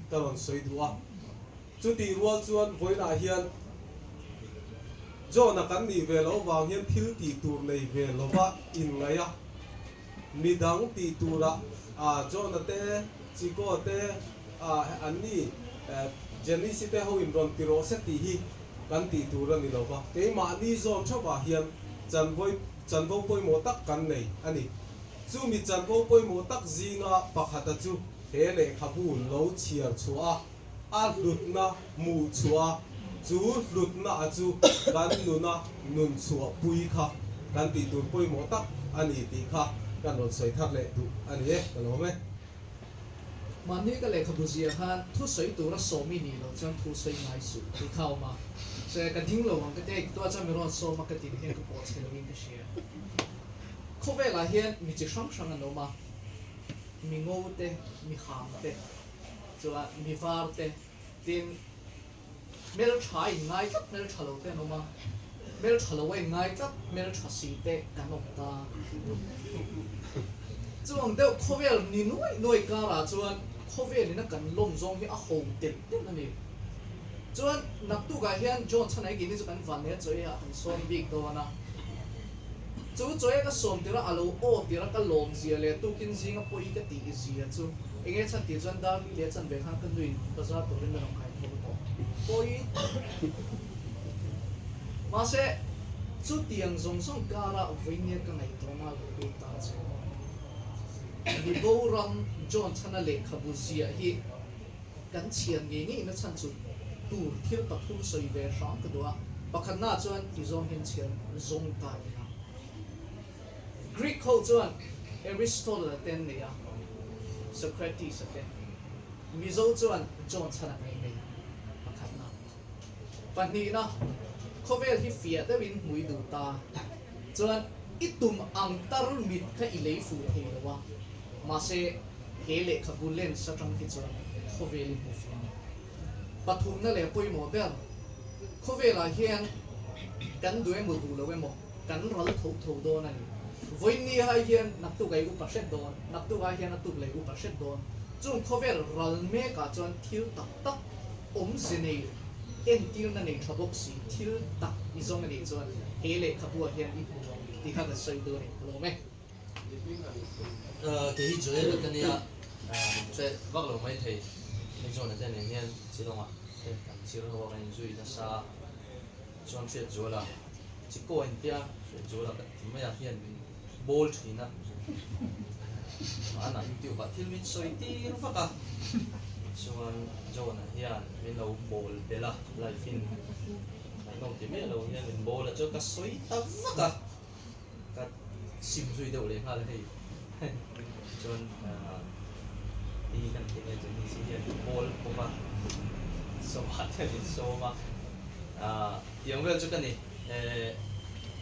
ka rawn sawi duh a. Chutih rual chuan vawiinah hian John-a kan nih ve loh vang hian thil tih tur nei ve lova inngaih a, midang tih turah John-a te, Chico-a te, anni Janice-i te ho in rawn ti rawh se tih hi kan tih tur a ni lo va, keimahni zawn theuhah hian chanvo chanvo pawimawh tak kan nei a ni. Chumi chanvo pawimawh tak zinga pakhata chu he lehkhabu lo chhiar chhuah a, a hlutna hmuh chhuah a, chu hlutna a chu kan nuna nun chhuah pui kha kan tih tur pawimawh tak a ni tih kha kan rawn sawi thar leh duh a ni e, ka lawm e. Mahni ka lehkhabu ziah khan thu sawi tura sawm i nih loh chuan thu sawi ngai suh tih kha a awm a, se ka ding lo ang ka ti a, ituah chuan mi rawn sawm a ka din hian ka pawh chhe loin ka hria. Khawvelah hian mi chi hrang hrang an awm a, mi ngo te, mi hang te, chuan mi var te, tin hmeltha a inngai tlat hmeltha lo te an awm a, hmeltha lo a inngai tlat hmeltha si te kan awm ta. Chuang deuh khawvel ni nuai nuai karah chuan khawvel ina kan lawm zawng hi a ho telh telh a ni. Chuan naktukah hian John chhanai kini chu kan van nei a chaw eiah kan sawm bik dawn a. Chu chaw ei ka sawm tirh a a lo aw tirh a ka lawm zia leh tukin zinga pawi ka tih zia chu enge chhan tih chuan dar li leh chan ve khan ka nuin bazar turin min rawn kai tho tawh pawi mahse chutiang zawng zawng kara vawinia ka ngaihtuahna lo lut ta chu Mibo ram John chhana lehkhabu ziah hi kan chhiar ngei ngei na chhan chu tur thil pathum sawi ve hram ka duh a, pakhatna chuan ti zawng hian chhiar zawng ta ila. Greek ho chuan Aristotle a ten nei a, Socrates a ten. Mizo chuan John chhana ngei nei pakhatna. Pahnihna, khawvel hi fiah deuhin hmui duh ta chuan i tum ang tar mit kha i lei fuh thei lo a, mahse he lehkhabu lens atang hi chuan khawvel i hmu fiah a ni. Pathumna leh pawimawh ber, khawvelah hian kan duh emaw duh lo emaw kan ral tho tho dawn a ni. Vawiinni ai hian naktuk ai upa hret dawn, naktuk ai hian a tuk leh upa hret dawn. Chung khawvel ral mekah chuan thil tak tak awmze nei entirna nei tha bawk si thil tak i zawng a nih chuan he lehkhabuah hian i hmu ang tih kha kan sawi dawn a ni. Ka lawm e. Kei hi Joel ka nia, hre vak lo mai thei. Hei John-a te nen hian Shillong-ah te kan chir ho a, kan inzui nasa a, chuan Hriatzuala Chiko a intia, Hriatzuala ka ti mai a, hian min bawl thin a, hmanah YouTube-ah thil min sawi tir vak a, chuan John-a hian min lo bawl belh a, live-in ngaihnawm ti miah lo hian min bawl a, chuan ka sawi ta vak a. Ka sim zui deuh leh nghal hei chuan ti kan ti nge chuan si hian ball bawk a sawmah te min sawm a tiang vel chu ka ni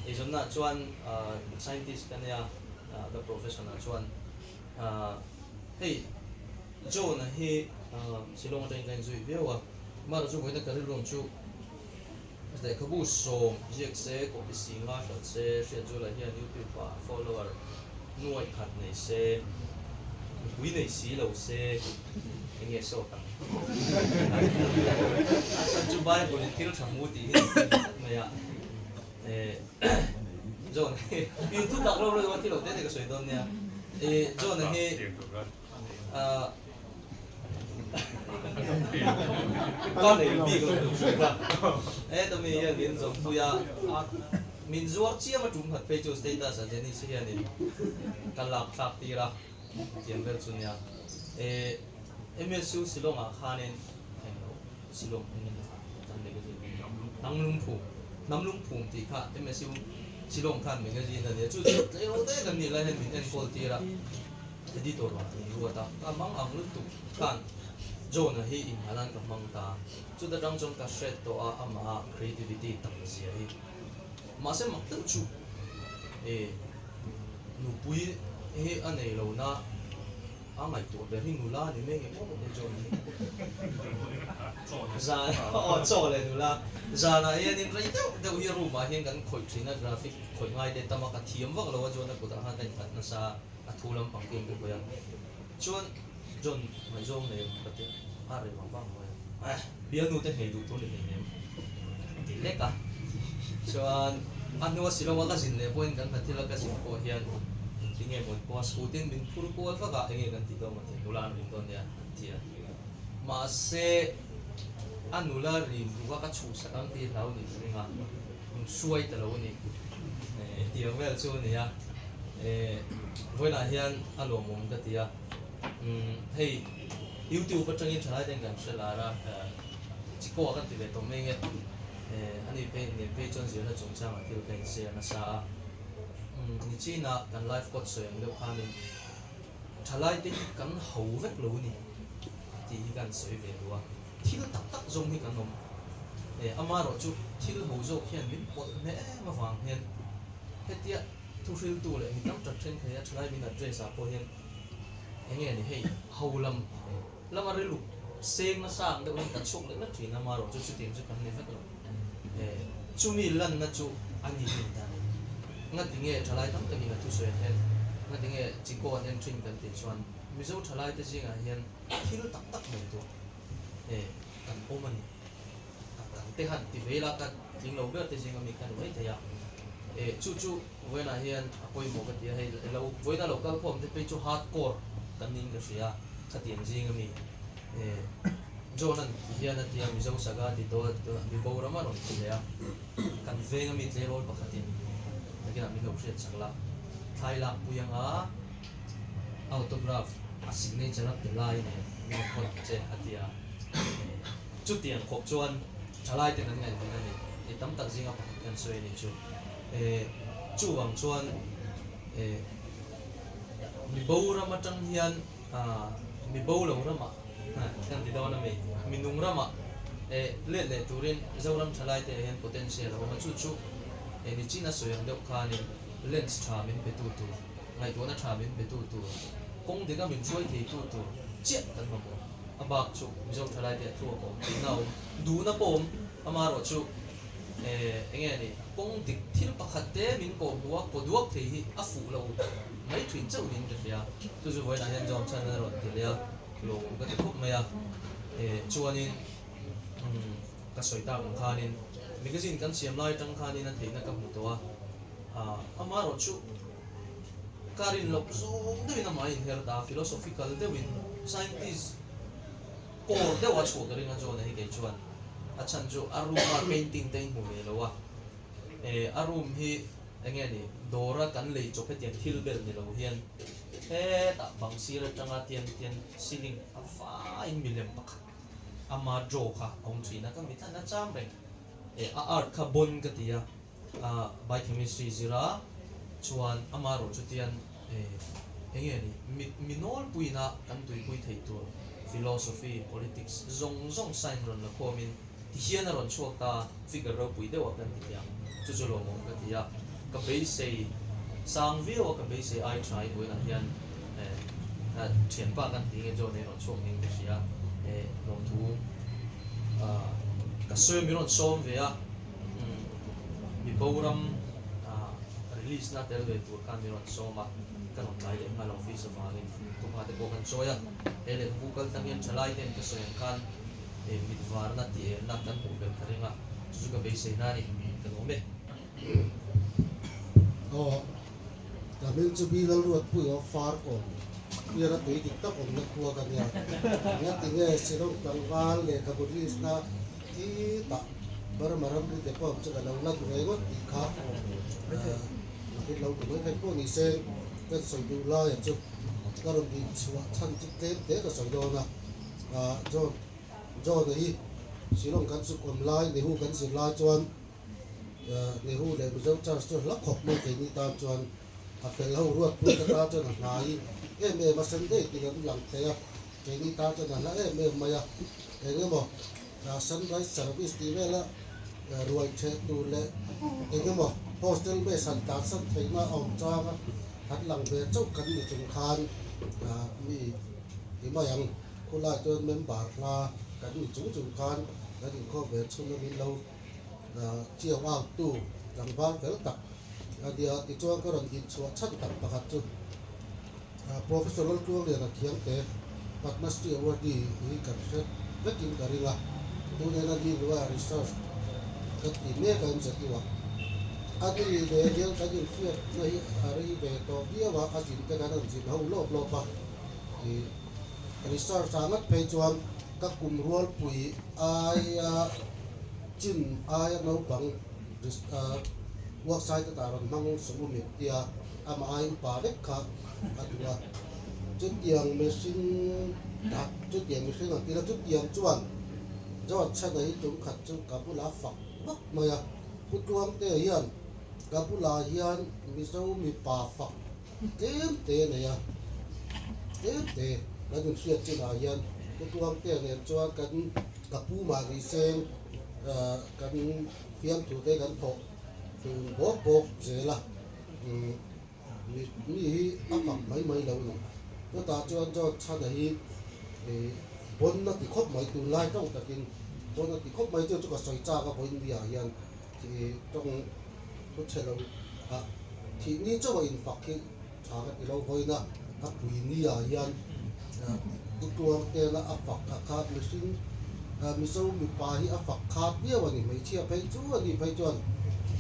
eizawnna chuan scientist ka nia ka profession ah chuan hei John-a hi Shillong atangin ka inzui viau a mahrawh chu vawiina ka rilru ang chu Lehkhabu sawm ziak se, copy si nga hlat se, Hriatzuala hian YouTube ah follower nuaih khat nei se, nupui nei si lo se, eng nge sawt ang? A chhan chu Bible in thil tha hmu tih hi a ti tlat mai a. John hi in thu tak lo lo thil lo te te ka sawi dawn nia. John hi Ka nei bik lo duh bawk a, heta mi hian min zawmpui a, min zuar chiam a tum khat phei chu status ah Janice hianin ka lak thlak tir a, tiang vel chu nia. MSU Shillong ah khanin englo Shillong engemaw kan magazine Hnam Lungphum Hnam Lungphum tih kha MSU Shillong khan magazine a nia, chu chu tleirawl te kan nih lai hian min enkawl tir a. Editor ah min ruat a, ka mang ang lutuk khan John-a hi inhal an ka hmang ta. Chuta tang chuan ka hre tawh a amah a creativity tam zia hi. Mahse mak deuh chu e nupui hi a nei lo na a ngaihtuah ber hi nula a ni mai nge maw ka ti John hi. Zan aw chaw leh nula zanah hianin rei deuh deuh hi room ah hian kan khawih thin a graphic khawih ngai te tam a ka thiam vak lo a chuan a kutah khan ka innghat nasa a a thu lampang te in ka khawih a chuan John ngaihzawng nei ang ka ti a a rei vang vang mai a eh bialnu te hmei duh tur ni hleinem a ti lek a chuan a hnua Shillong a ka zin leh pawhin kan hna thil a ka zin pawh hian engtin nge maw pawh a scooty in min phur kual vak a enge kan tih dawn maw ti nula an rim dawn nia an ti a mahse a nula rim duh a ka chhuhsak ang tih hlau nih ka ring a min hruai ta lo a ni eh tiang vel chu a ni a eh vawiinah hian a lawmawm ka ti a. Umm hei youtube atangin thalai ten kan hre lar a Chikoa kan ti ve tawh mai nge eh ani phei nen phei chuan zirna chungchangah thil ka inshare nasa a umm nichina kan life coach sawi ang deuh khanin thalai te hi kan ho vek lo a ni tih hi kan sawi ve duh a thil tak tak zawng hi kan awm eh amaherawhchu thil ho zawk hian min pawlh hle em avang hian hetia Thuhriltu leh mi tam tak thenkhat hian thalai min address ah pawh hian eng nge ni hei ho lam lama rilru seng nasa ang deuh hian kan chhuak leh vek thin a marawh chu chutiang chu kan ni vek lo eh chumi lanna chu a ni min ta ni ngati nge thalai tam takin a thusawi an en ngati nge Chiko an en thin kan tih chuan Mizo thalai te zingah hian thil tak tak nei tur eh kan awm a ni. A dang te han ti ve ila ka tling lo ber te zinga mi ka ni mai thei a, eh chu chu vawiinah hian a pawimawh ka ti a, hei lo vawiina lo kal khawm te phei chu hard core kan niin ka hria ka ti ang zinga mi eh John an ti hian a ti a Mizo saga ti tawh a mibo ram a rawn ti leh a, kan venga mi tleirawl pakhatin nakinah min lo hriat chak la thlai lak pui anga autograph a signature a pe lai nen min rawn hawn ang che a ti a eh. Chutiang khawp chuan thalai ten an ngaihven a ni. Ni tam tak zinga pakhat kan sawi a nih chu. Eh, chuvang chuan eh, mi bo ram atang hian ah, mi bo lo ramah kan ti dawn a mi, mi nung ramah eh, let leh turin Zoram thalai te ah hian potential a awm a, chu chu eh, nichin a sawi ang deuh khanin lens tha min pe tu tur, ngaihtuahna tha min pe tu tur, kawng dika min hruai thei tu tur chiah kan mamawh. A bak chu Mizo thalai te a thluak awm tihna awm duhna pawh awm amaherawh chu eh eng nge ni kawng dik thil pakhat te min kawh hmuh a kaw duak thei hi a fuh lo mai thin chauh niin ka hria chu chu vawiinah hian John Chan a rawn ti leh a lawmawm ka ti khawp mai a eh chuanin umm ka sawi tak ang khanin magazine kan siam lai atang khanin a theihna ka hmu tawh a ah amaherawh chu Ka rin loh zawng deuhin amah a inher ta, philosophical deuhin scientist core deuh a chhuah ka ring a John-a hi kei chuan a chhan chu a room a painting te in hmu ve lo a, eh a room hi eng nge ni dawra kan lei chawp hetiang thil bel ni lo hian hetah bang sir atanga tian tian ceiling a vaiin milem pakhat ama draw kha a awm thin a, ka mitlan a cham reng, eh a art kha bon ka ti a. A biochemistry zira chuan ama erawh chu tian eng nge ni mi mi nawlpuiin a kan tuipui theih tur philosophy, politics zawng zawng science rawn la khawmin ti hian a rawn chhuak ta figure ropui deuh a kan ti thei ang chu chu lawmawm ka ti a ka beisei sang viau a ka beisei ai tha in vawiinah hian thianpa kan ti nge John-a hi rawn chhuak niin ka hria lawmthu ka sawi min rawn sawm ve a. Mi boram release na tel ve tur khan min rawn sawm a, ka rawn tlai leh nghal office avangin thawmhnaw te pawh kan chawi a, he lehkhabu kal tang hian thalai ten ka sawi ang khan mit varna tih elna kan hmuh belh ka ring a, chu chu ka beisei na a ni, ka lawm e. Aw, ka hming chu Bi Lalruatpui aw Farkawn, Piara tui dik tak awmna khua ka nia, ngatinge Shillong tlangval lehkhabu release na Khi tak Burma ramri te pawh chu ka lo lan ve ngawt tih kha nakin lo ti mai thei pawh ni se ka sawi duh laia chu ka rawn din chhuah chhan chu tlem te ka sawi dawn a, John John-a hi Shillong kan suk awm lai Nehu kan zir lai chuan Nehu leh Mizo Church chu hla khawp mai keini tan chuan a fel ho ruatpui te tan chuan a hnai em em a Sunday tin an lang thei a. Keini tan chuan a hla em em mai a, eng emaw sunrise service tih vela ruai theh tur leh eng emaw hostel base han tlansan theihna a awm chang a, han lang ve chauh kan ni chung khan mi ti mai ang. Khulai chuan member hla kan ni chung chung khan kan inkhawm ve chhun a min lo chiau out tu tlangval fel tak a nia tichuan ka rawn inchhuah chhan tak pakhat chu Professor Laltluangliana Thiangte Padma Shri Awardee hi kan hre vekin ka ring a, tunena ni hnuaia research kan ti mek a MZU ah. A ni ve hian kan inhriatna hi a rei ve tawh viau a, a zin te kan han zin ho lawp lawp a. Research ah ngat phei chuan ka kum rualpui aia chin aia naupang work site ata rawn hmang sawm u mit tia amah ai upa vek kha a duh a. Chutiang mihring tak chutiang mihring ang tila chutiang chuan George Chana hi tum khat chu ka bulah fak vak mai a. Pu Tluangte hian ka bulah hian Mizo mipa fak Tlem te a nei a, tlem te kan inhriat chinah hian Pu Tluangtea nen chuan kan ka pu mahni seng kan fiamthu te kan thawh tun bawk bawk zel a, mi mi hi a fak mai mai lo a ni. Chutah chuan John Chhana hi bawn a ti khawp mai tunlai tawng takin bawn a ti khawp mai chu chu ka sawi chak a vawiin ni ah hian tawng thu chhe lo ah thih ni chauh a infak hi tha ka ti lo vawiin a a pui ni ah hian pu tuang tela a fak a khat mihring mizo mipa hi a fak khat viau a ni hmeichhia phei chu a ni phei chuan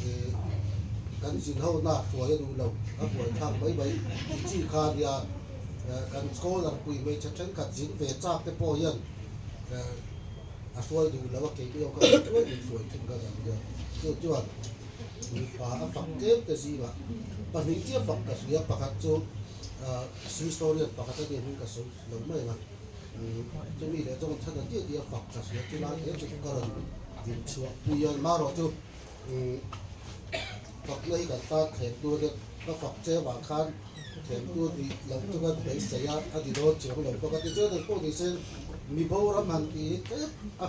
ih kan zin ho na hruai a duh lo a buai thlak mai mai ti chi kha a nia kan scholar pui hmeichhe thenkhat zin ve chak te pawh hian A hruai duh lo a keini ho kha min hruai min hruai thung ka dang hian chu chuan mipa a fak tlem te zingah pahnih chiah fak ka hria pakhat chu historian pakhat a nia hming ka sawi lo mai ang a chumi leh chuan chhan a chiah tih a fak ka hria chu lai hle chu ka rawn din chhuah pui a marawh chu fakna hi kan tan thlem tur a nia ka fak che vang khan Thlem tu nih loh chu kan beisei a, a ti dawn chuang lo bawk a. Tichuan engpawh ni se mi boram han ti hi tlem a,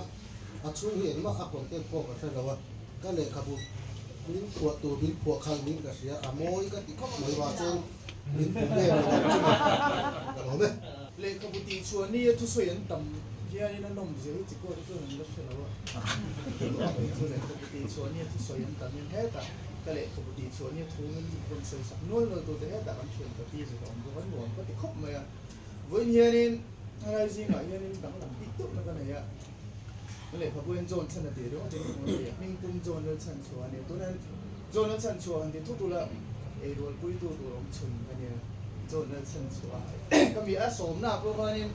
a chhung hi engmah a content pawh ka hre lo a, ka lehkhabu min phuah tur min phuah khalh niin ka hria, a mawi ka ti khawp mai mahse min phu ve lo ang chu maw ka lawm e. Lehkhabu tih chhuah nia thusawi an tam hianin a nawm zia hi chikaw te chuan an la hre lo a, chu lehkhabu tih chhuah nia thusawi an tam hian hetah Ka lehkhabu tih chhuah nia thu min rawn sawi sak nual nual tute hetah kan thian ka ti zet a awm bawk a, nuam ka ti khawp mai a. Vawiin hianin helai zingah hianin danglam bik deuhna ka nei a, ka lehkhabu hian John chhan a tih ringawt in ka hmu a, hming pum John Lalchhan chhuah a ni a, tunah hian John Lalchhan chhuah han ti thut ula eirualpuitu tur awm chhun ka nia, John Lalchhan chhuah ka mi a sawmna pawh khanin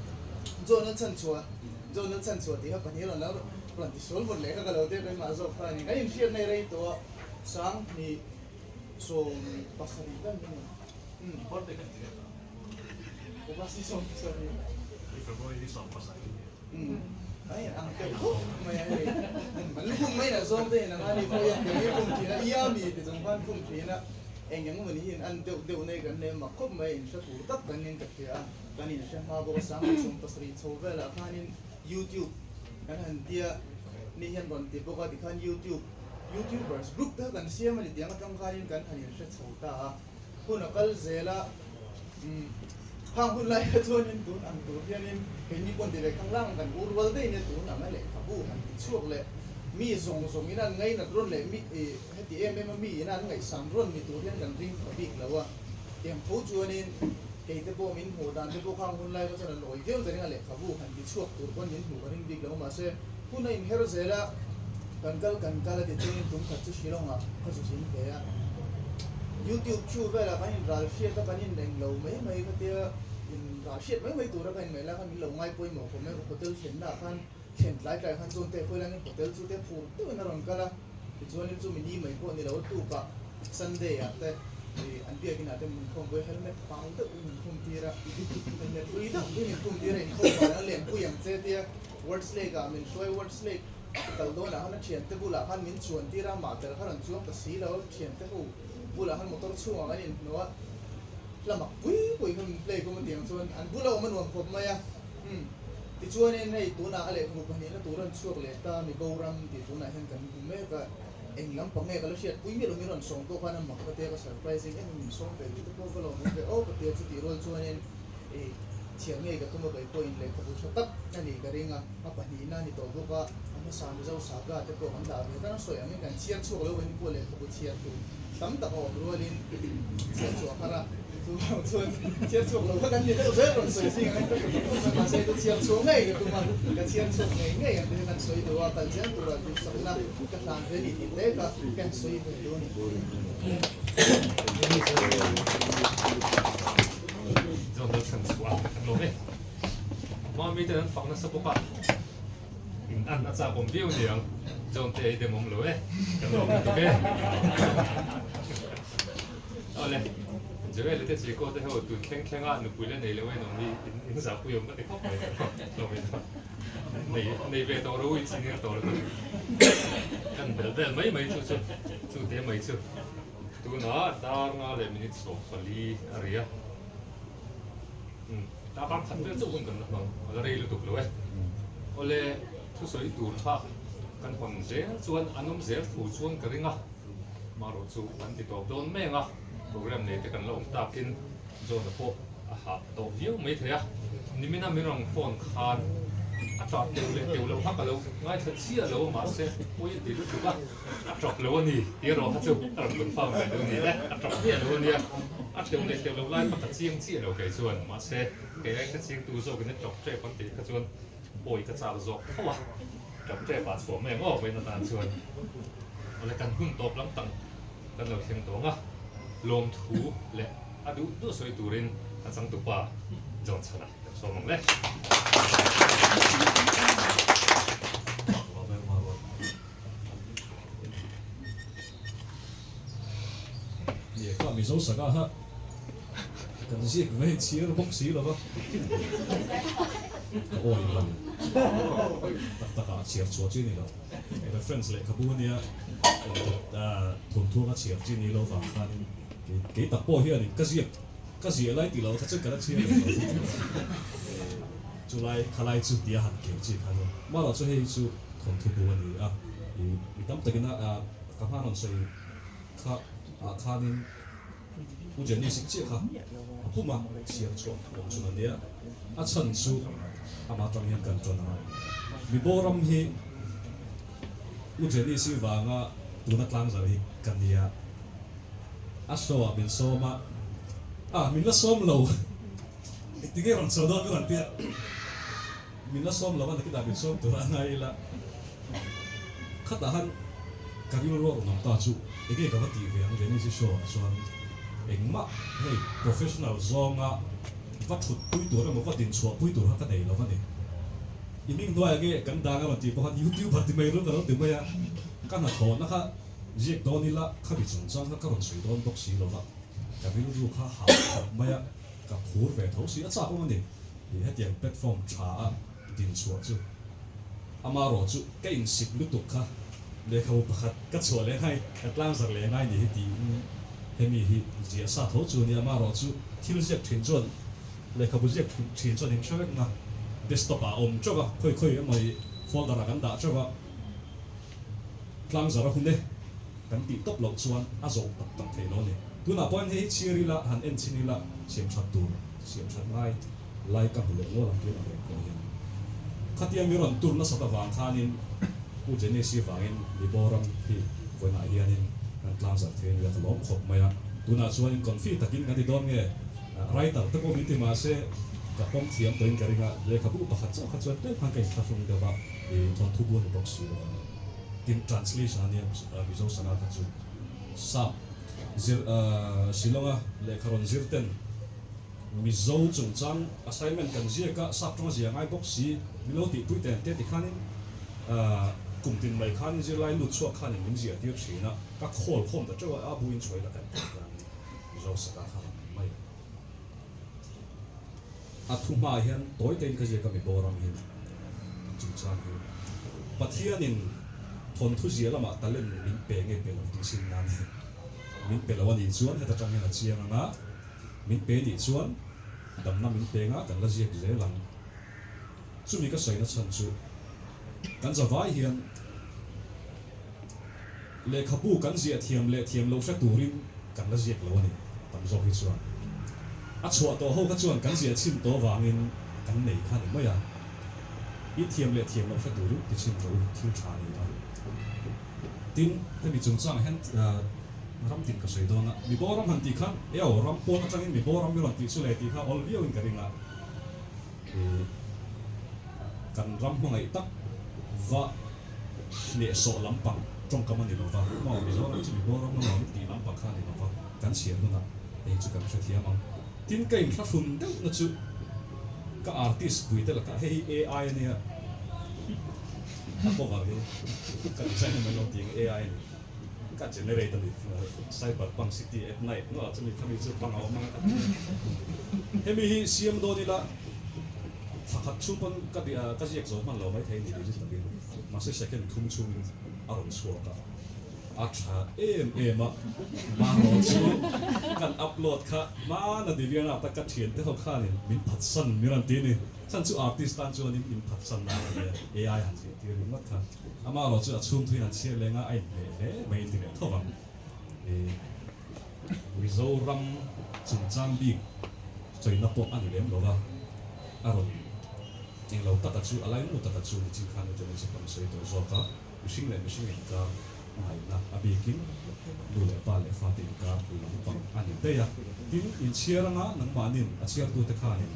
John Lalchhan chhuah John Lalchhan chhuah tih kha pahnih rawn lo rawn ti sual vawt leh kha ka lo tia keimah zawk kha a ni, kan inhriatna i rei tawh a. 27 vel mai ni. Umm. Birthday kan ti leh ta. August ni 17. Hei February ni 17 ni. Umm. Ai ang deuh khawp mai a hei. An lukhum mai na zawng te in ang a ni pawh hian kei hi khum thin a ia mi ti chung khan khum thin a eng eng emaw ni hian an deuh deuh nei kan nei mak khawp mai in hre tur tak kan in ka hria a kan in hre hma bawk a 27 chho velah khanin YouTube kan han tia ni hian rawn ti bawk a tikhan YouTube Youtubers group te kha kan siam a ni tiang atang khanin kan han inhre chho ta a, hun a kal zel a, umm khang hun lai kha chuanin tun ang tur hianin keini pawn ti ve khang lang kan ur rual daih nia tun ang a lehkhabu han ti chhuak leh mi zawng zawng in an ngainat rawn leh mi ih heti em em a mi in an ngaihsan rawn ni tur hian kan ring pha bik lo a, tiang tho chuanin kei te pawh min hmuh dan te pawh khang hun lai kha chuan an awi viau ta ring a lehkhabu han ti chhuak tur pawn min hmuh ka ring bik lo mahse hun a inher zel a. Kan kal kan kal a ti chungin tum khat chu Shillong ah ka zu zin ve a. Youtube chu velah kan in ral hriat a kan in eng lo mai mai ka tia in ral hriat mai mai tura ka in ngaih lai khan min lo ngai pawimawh khawp mai hotel thlenna ah khan thlen tlai tlai khan chuan te khawi langin hotel chu te phur deuhin a rawn kal a tichuanin chu mi ni mai pawh ni lo tukah Sunday ah te ih an biakin ah te min khawm pawh helmet pang deuh in min khum tir a helmet hlui deuh in min khum tir a inkhawm vang a lenpui ang che tia Words Lake ah min hruai Words Lake Ka kal dawnah khan a thiante bulah khan min chuan tir a, mah tel kha rawn chuang ta si lo, thiante ho bulah khan motor chhungah kan inhnuh a, hla mak pui pui kha min play khum a tiang chuan an bula awm a nuam khawp mai a. Tichuanin hei tunah a lehkhabu pahnihna tur a rawn chhuak leh ta, Mibo ram tih tunah hian kan hmu mek a, eng lampang nge ka la hriat pui miah lo, mi rawn sawm pawh khan a mak ka tia ka surprising em em min sawm ve duh te pawh va lo awm ve aw ka tia chutih rual chuanin i thiam ngei ka tum a kei pawhin lehkhabu tha tak a nih ka ring a, a pahnihna a ni tawh bawk a, a hmasa Mizo saga te pawh kan dah ve tan a sawi angin kan chhiar chhuak lo kan pawh lehkhabu chhiar tur tam tak a awm rualin chhiar chhuah har a. Chuvang chuan chhiar chhuak lo kha kan ni deuh zel rawn sawi zing ang ka hmu khawp mai mahse ka chhiar chhuak ngei ka tum a, ka chhiar chhuak ngei ngei ang te kha kan sawi duh a, kal zel turah duhsakna ka hlan ve ni tih te kha kan sawi ve duh a ni. John lo chhan chhuah a kan lawm e. Mami ten an fak nasa bawk a, in an a chak awm viau niang John te ei dem awm lo e, kan lawm lutuk e. Awle, Joel te Chico te ho tun thleng thleng a nupui la nei lo en awm hi in zahpui awm ka ti khawp mai hlawm in nei nei ve tawh ro in senior tawh lutuk kan bel vel mai mai chu chu chu te mai chu tuna dar nga leh minute 14 a ri a darkar khat vel chauh hun kan la hmang a la rei lutuk lo e awle thusawi tur kha kan hawn zel chuan an awm zel thu chuan ka ring a. Marawh chu an ti tawp dawn meng a, program nei te kan la awm takin John-a pawh a hah tawh viau mai thei a, nimina min rawn phone khan a tap teuh leh teuh loh kha ka lo ngaithla chiah lo mahse pawi a ti lutuk a, a tap lo a ni tih erawh kha chu a rawn confirm ve duh ni e, a tap miah lo a nia, a teuh leh teuh loh lai kha ka chiang chiah lo kei chuan mahse kei ai ka chiang tu zawkin a tap tep an tih kha chuan pawi ka chak zawk tho a. Tap tep ah chhuah mai ang aw vawiin atan chuan awle kan hun tawp lam tang kan lo thleng tawng a, lawmthu leh a duh duh sawi turin a changtupa John Chhana kan sawm ang le. Ni kha Mizo saka kha kan ziak ve chhiar bawk si lo va, ka awi lo tak tak ah chhiar chhuah chi ni lo, reference lehkhabu ania thawnthuanga chhiar chi ni lo vang khanin kei tak pawh hianin ka ziak ka ziah lai tih loh kha chuan ka la chhiar leh lo chulai khalai chu tia han keu chi kha ania marawh chu hei chu thawnthu bu a ni a, mi tam takin a ka hma rawn sawi kha ah khanin U Janice chiah kha a puma chhiar chhuah awm chhun a nia, a chhan chu amah atang hian kan tawn a, Miboram hi U Janice i vanga tuna tlangzar hi ka nia, a show ah min sawm a, ah min la sawm lo, tinge rawn chho dawn ka rawn tia. Min la sawm lo a, nakitah min sawm tur a ngai ila. Khatah han ka rilru a rawn awm ta chu enge ka va tih ve ang Jenny Zishaw ah chuan engmah hei professional zawnga va thut pui tur emaw va din chhuah pui tur kha ka nei lo a ni. I hming hnuaiah nge kan dang a rawn tih pawh khan YouTuber ti mai ru ka lo ti mai a, ka hnathawhna kha ziak dawn ila khami chungchang kha ka rawn sawi dawn bawk si lo va, ka rilru kha hah khawp mai a, ka phur ve tho si a chak awm a ni. Ih hetiang platform tha a din chhuah chu amarawh chu ka insik lutuk kha lehkhabu pakhat ka chhuah leh ngai ka tlang zar leh ngai ni hi tiin hemi hi ziah sa tho chu a ni amarawh chu thil ziak thin chuan lehkhabu ziak thin chuan in hre vek na desktop ah a awm teuh a khawi khawi emaw ih folder ah kan dah teuh a tlang zar a hun e kan tih tawp loh chuan a zawh tak tak thei lo a ni tunah pawhin hei hi chhiar ila han en chhin ila siam that tur. Siam that ngai lai ka hmu leh nual ang tih ang reng pawh hian khatia mi rawn tur nasat avang khanin Pu Jenny-si vangin Miboram hi vawiinah hianin kan tlang zarh thei a nia ka lawm khawp mai a, tunah chuanin confi takin kan ti dawn nge writer te pawh min ti mahse ka pawm thiam tawhin ka ring a, lehkhabu pakhat chauh kha chuan tlem khan ka inthlahrung deuh a, i thawnthu bu a ni bawk si lo a, tin translation a nia Mizo sanga kha chu sap Zir Shillong-a lehkha rawn zir ten Mizo chungchang assignment kan ziak a, sap tawng a zia ngai bawk si, min lo tihpui ten te ti khanin kum tin mai khanin zirlai lut chhuak khanin min ziah tir thin a, ka khawl khawm ta teuh a, a buin chhuai la kan tih khanin Mizo saka kha rawn ni mai. A thu hmaah hian tawi tein ka ziak a Miboram hi chungchang hi Pathianin thawnthu zia lamah talent min pe nge pe lo tih sin nan hi min pe lo a nih chuan heta tang hian a chiang ang a, min pe nih chuan damna min pe nga kan la ziak zel ang. Chumi ka sawina chhan chu kan zavai hian lehkhabu kan ziah thiam leh thiam loh hre turin kan la ziak lo a ni a tam zawk hi chuan. A chhuah tawh ho kha chuan kan ziah chhin tawh vangin kan nei kha ni mai a. In thiam leh thiam loh hre turin ti chhin rawh u, thil tha a ni a. Tin, hemi chungchang hian ram tin ka sawi dawn a, Miboram han tih khan, Eaw, ram pawn atangin Miboram mi rawn tih chu le tih kha awl viauin ka ring a. Kan ram hmangaih tak va hnehsawh lampang tawngkam a ni lo va, maw Mizoram chu Miboram a nuam tih lampang kha a ni lo va, kan chhiar hunah hei chu kan hrethiam ang. Tin, ka inthlahrun deuhna chu ka artist puite lakah hei hi AI a nia, a cover hi ka design emaw ilo tih ang AI a ni. Ka generate a ni Cyberpunk city at night nuah chumi khami chu bang a awm ang a ka ti a. Hemi hi siam dawn ila thla khat chhung pawn ka ka ziak zo hman lo mai thei a ni legit takin mahse second thum chhungin a rawn chhuak a, a tha em em a mahrawh chu kan upload kha hmana Divyana ta ka thiante ho khanin min phatsan min rawn ti a ni. Chhan chu artist tan chuanin in phatsan a ni a AI han zirtir ringawt kha. Amah erawh chu a chhung thuin an chhiar leng a, a inhmeh hle mai ti leh tho vang. Mizoram chungchang bik chawina pawh a ni lem lo va, a rawn englo taka chu, a laimu taka chu nichin khan Utenisa pawn a sawi tawh zawk a, mihring leh mihring inkar ngaihna a bikin nu leh pa leh fate inkar lampang a ni daih a. Tin, inchhiar anga nangmahnin a chhiartute khanin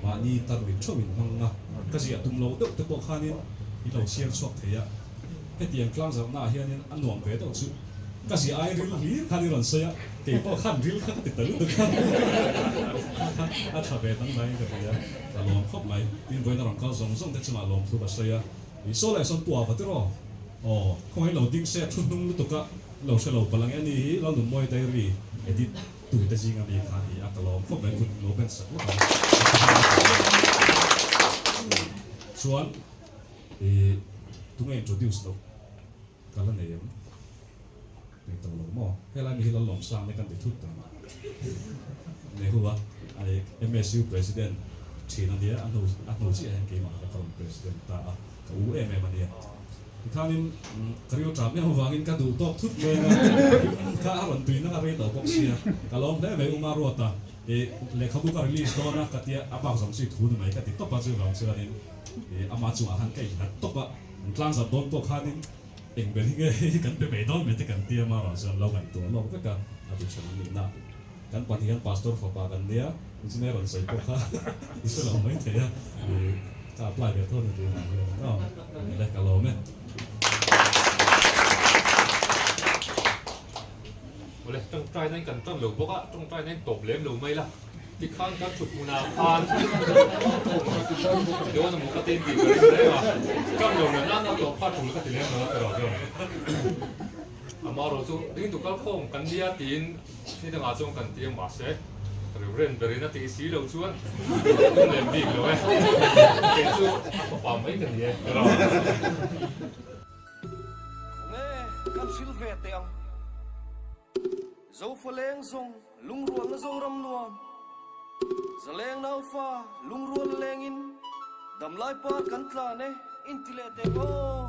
mahni tarmit theuh in hmang a, ka ziah tum lo deuh te pawh khanin i lo chhiar chhuak thei a. Hetiang tlangzarhnaah hianin a nuam ve deuh chu ka ziah ai ril hlir khan i rawn sawi a, kei pawh khan ril kha ka ti ta lutuk a, a tha ve dang dangin ka ti a, ka lawm khawp mai. Tin, vawiin a rawn kal zawng zawng te chungah lawmthu ka sawi a, i saw leh sawn pu ava tiraw? Aw, khawngaih lo ding se a thu hnung lutuk a, lo hre lo palh ang e, ani hi Lalnunmawi Diary edit tu te zinga mi kha a ni a, ka lawm khawp mai, kut lo ben sak lawk ang. Chuan. I tunge introduce loh ka la nei em? Nei tawh lo maw? Helai mi hi Lalawmsang nia kan ti thut tawh ang. Nehu a, ai MSU President thin a nia, a hnu a hnu chiah hian keimah ka rawn President ta a, ka u em em a nia. Tikhanin ka ril ṭam em avangin ka duh tawk thut mai a, kha a rawn tui nang a rei tawh bawk sia, ka lawm hle mai Uma Ruata i lehkhabu ka release dawn a ka tia a bak zawng chu i thu ni mai ka ti tawp a, chuvang chuanin I amah chungah khan ka innghat tawp a, an tlangzat dawn pawh khanin eng ber hi nge hei hi kan pe mai dawn mai te kan ti a, amaherawh chuan lo ngaihtuah lawk vek a, a ti tha an nihna. Kan pahnih hian pastor fapa kan nia, engineer rawn sawi pawh kha i hre lo mai thei a, i ka apply ve tho ni tunah hian aw, le ka lawm e. Awle, tawngtai nain kan tan lo bawk a, tawngtai nain tawp lem lo mai la. Tikhan kan thut hmunah khan dawn emaw ka ti tih ka ring reng a, kam lo la nana tawp kha tul ka ti lem lo a tiraw chuan. Amaherawh chu ringtu kalkhawm kan nia tiin ni dangah chuan kan ti a mahse Reverend berin a tih si lo chuan tum lem bik lo e. Kei chu a fapa mai ka ni e tiraw. Nge kan hril ve teh ang. Zofa leng zawng lungrualna Zoram nuam. Zaleng naufa lungrual lengin damlai par kan tlan e inti leh teh aw.